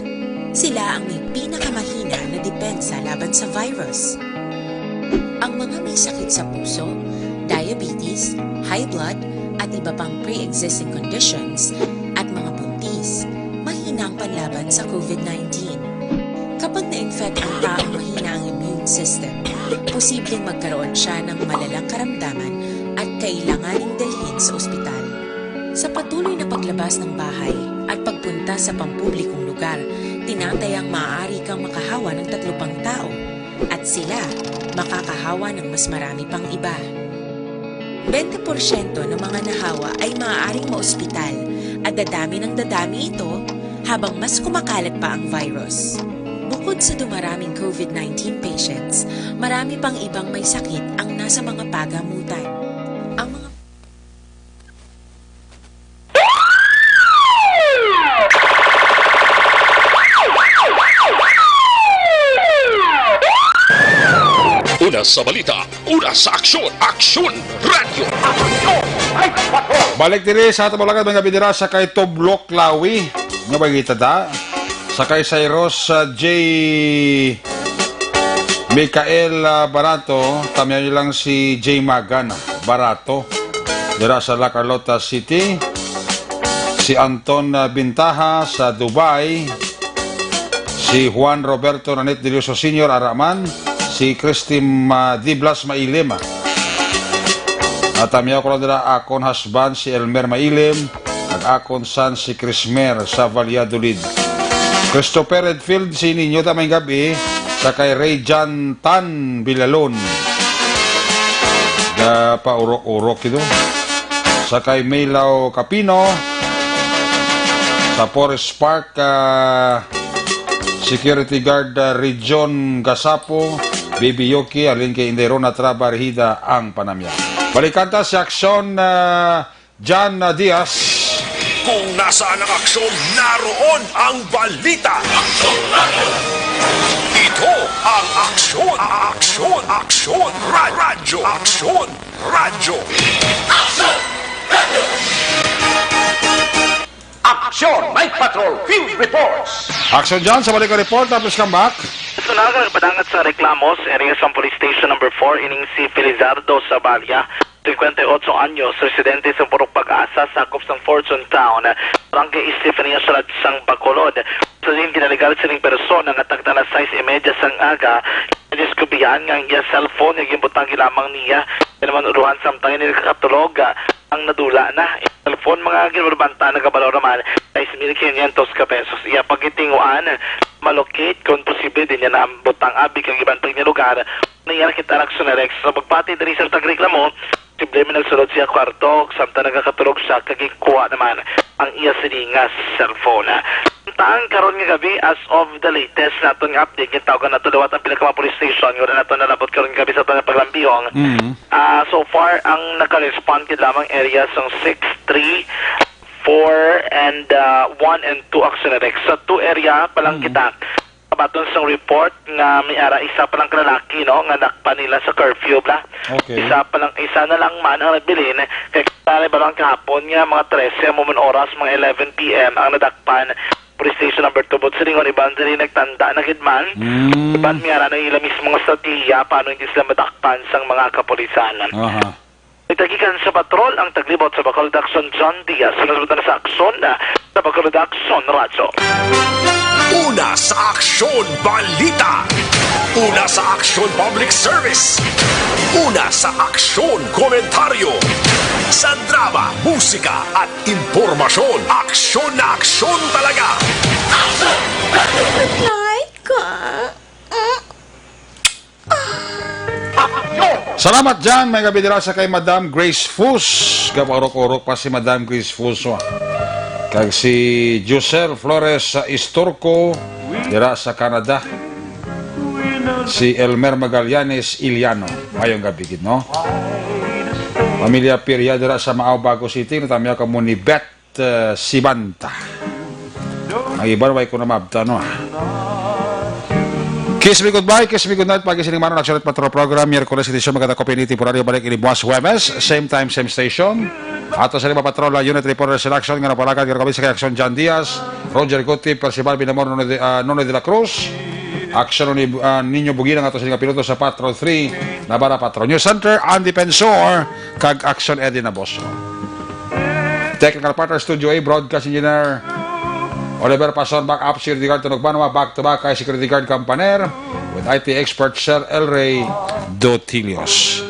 Sila ang may pinakamahina na depensa laban sa virus. Ang mga may sakit sa puso, diabetes, high blood, at iba pang pre-existing conditions, at mga buntis, mahina ang panlaban sa COVID nineteen. Kapag na-infect ang taong mahina ang immune system, posibleng magkaroon siya ng malalang karamdaman at kailanganing dalhin sa ospital. Sa patuloy na paglabas ng bahay at pagpunta sa pampublikong lugar, tinatayang maaari kang makahawa ng tatlo pang tao at sila makakahawa ng mas marami pang iba. Bente porsyento ng mga nahawa ay maaaring maospital at dadami ng dadami ito habang mas kumakalat pa ang virus. Bukod sa dumaraming COVID nineteen patients, marami pang ibang may sakit ang nasa mga pagamutan. Ang mga Una sa balita, una sa aksyon, Aksyon Radio. Balik diri sa ato mga mga bidira sa kay Toblok Lawi. Nga ba kita da? Sa kay Cyrus uh, J. Michael uh, Barato, tamyaw niyo lang si J. Magan Barato. Dira sa La Carlota City. Si Anton uh, Bintaha sa Dubai. Si Juan Roberto Nanit Delioso Senior Araman. Si Christy uh, Diblas Mailim. At tamyaw ko lang dira akon husband si Elmer Mailim, ag akon son si Chrismer sa Valladolid. Christopher Redfield, si ninyo ta may gabi, Sa kay Ray John Tan Villalon. Ga paurok-urok ito. Sa kay Melaw Capino. Sa Forest Park, ah, Security Guard, ah, Region Gasapo, Baby Yoki, halin kay Inday Rona Traba, Rehida ang panamya. Balikan ta si Aksyon, ah, John, ah, Diaz. Kung nasaan ang aksyon, naroon ang balita. Ito ang Aksyon, Aksyon, Aksyon, Ra-, Radyo, Aksyon, Radyo. Aksyon! Night Patrol Field Reports! Aksyon dyan sa balik nga report, tapos come back. Sa naga nagpadangat sa reklamo sa area sang Police Station Number Four, ining si Felizardo Saballa, singkwenta y otso anyos, residente sa Purok Pag-asa, sakop sang Fortune Town, Barangay Estefanía, Siyudad sang Bacolod. Sa din ginalegar sining persona nga tagna na sais y media sang aga, nadiskubrihan nga ang iya cellphone nga ginbutang lamang niya, kaya naman uluhan samtang ini nakatulog, ah, ang nadula na. Ang cellphone, mga ginbarbanta, nagabalaw naman sais mil quinientos ka pesos. Iya pagitinguan, malocate kung posible din niya nabutang abi kag iban pa nga lugar. Niya nakita ang aksyon na Rex. Sa pagpati diri sa tagreklamo, posible man nagsulod siya kwarto, samtang nagakatulog siya, kag ginkuha naman ang iya sini nga cellphone. Samtang karon nga gabi, as of the latest naton nga update, gintawgan nato liwat ang pila ka mga police station nga wala nato nalabot karon nga gabi sa aton nga paglambihon. Mm. Ah, so far, ang naka-respond gid lamang area sang six three, four, and, ah, one and two action direct. Sa two area pa lang Mm. kita. Kabaton sang report nga may ara isa pa lang ka lalaki, no, nga dakpan nila sa curfew, bla. Okay. Isa pa lang, isa na lang man ang nabilin. Kay kita na ba lang kahapon nga mga trese mo man oras, mga eleven P M ang nadakpan. Police Station Number Two, but silingon iban diri nagtanda na gid man. Mm. Iban may ara na ila mismo nga estratehiya paano hindi sila madakpan sang mga kapulisan. Aha. Nagtagikan sa patrol ang taglibot sa Bacolod Action, John Diaz. Sunod na sa aksyon na sa Bacolod Action Radyo. Una sa aksyon, balita. Una sa aksyon, public service. Una sa aksyon, komentaryo. Sa drama, musika, at impormasyon, aksyon na aksyon talaga. Like ka. Salamat dyan. May gabi dira sa kay Madam Grace Fus. Gapaurok-urok pa si Madam Grace Fus, oh. Kag si Josel Flores sa Istorco, dira sa Canada. Si Elmer Magallanes Iliano. Mayong gabi gid, no? Pamilya Piria dira sa Maao, Bago City. Natamyaw kamo ni Beth, uh, Sibanta. Ang iban, way ko na mabta, no, ah. Kiss me goodbye, kiss me goodnight. Pagi sining manon, Action at Patrol Program, Miyerkules edisyon, magkadakop ini temporaryo, balik ini buwas Huwebes, same time, same station. Ato sa lima patrol, uh, unit reporter selection nga napalagad nga kami sa kay Action John Diaz, Roger Guti, Percival Binamor, Nonoy de, uh, Nonoy de la Cruz. Action ni, uh, Niño Buginang, ato sa mga piloto sa Patrol Three, Navarra Patrol News Center, Andy Pensor, kag Action Eddie Naboso. Technical partner, Studio A, Broadcast Engineer Oliver Pason, back up, Security Guard Tunog Banwa, back to back kay Security Guard Campaner, with I T expert Sir El Rey Dotilios.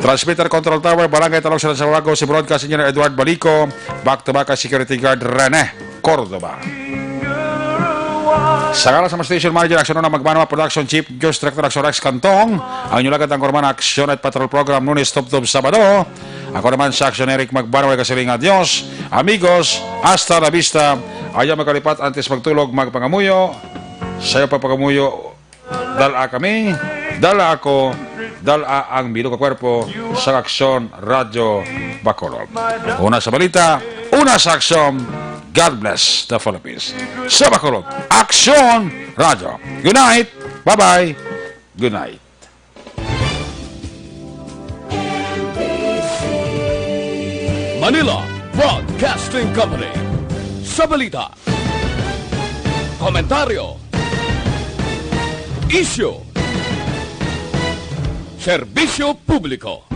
Transmitter Control Tower, Barangay Talog, San Salvago, si Broadcast Engineer Edward Balico, back to back kay Security Guard Rene Cordova. Sa ngalan sa mga station manager, Action Una Magbanwa, Production Chief, News Director, Action Rex Cantong, ang inyong lagad ang Kurman Action at Patrol Program, Lunes tubtob Sabado. Ako naman sa Action Eric Magbanwa, kasiling nga Dios. Amigos, hasta la vista. Ayaw magkalipat, antes magtulog, magpangamuyo. Sayo pagpangamuyo, dala kami, dala ako, dala ang bilog nga kwerpo sa Aksyon Radyo Bacolod. Una sa balita, una sa aksyon. God bless the Philippines. Sa Bacolod, Aksyon Radyo. Good night. Bye-bye. Good night. Manila Broadcasting Company. Sa balita, komentaryo, isyu, serbisyo publiko.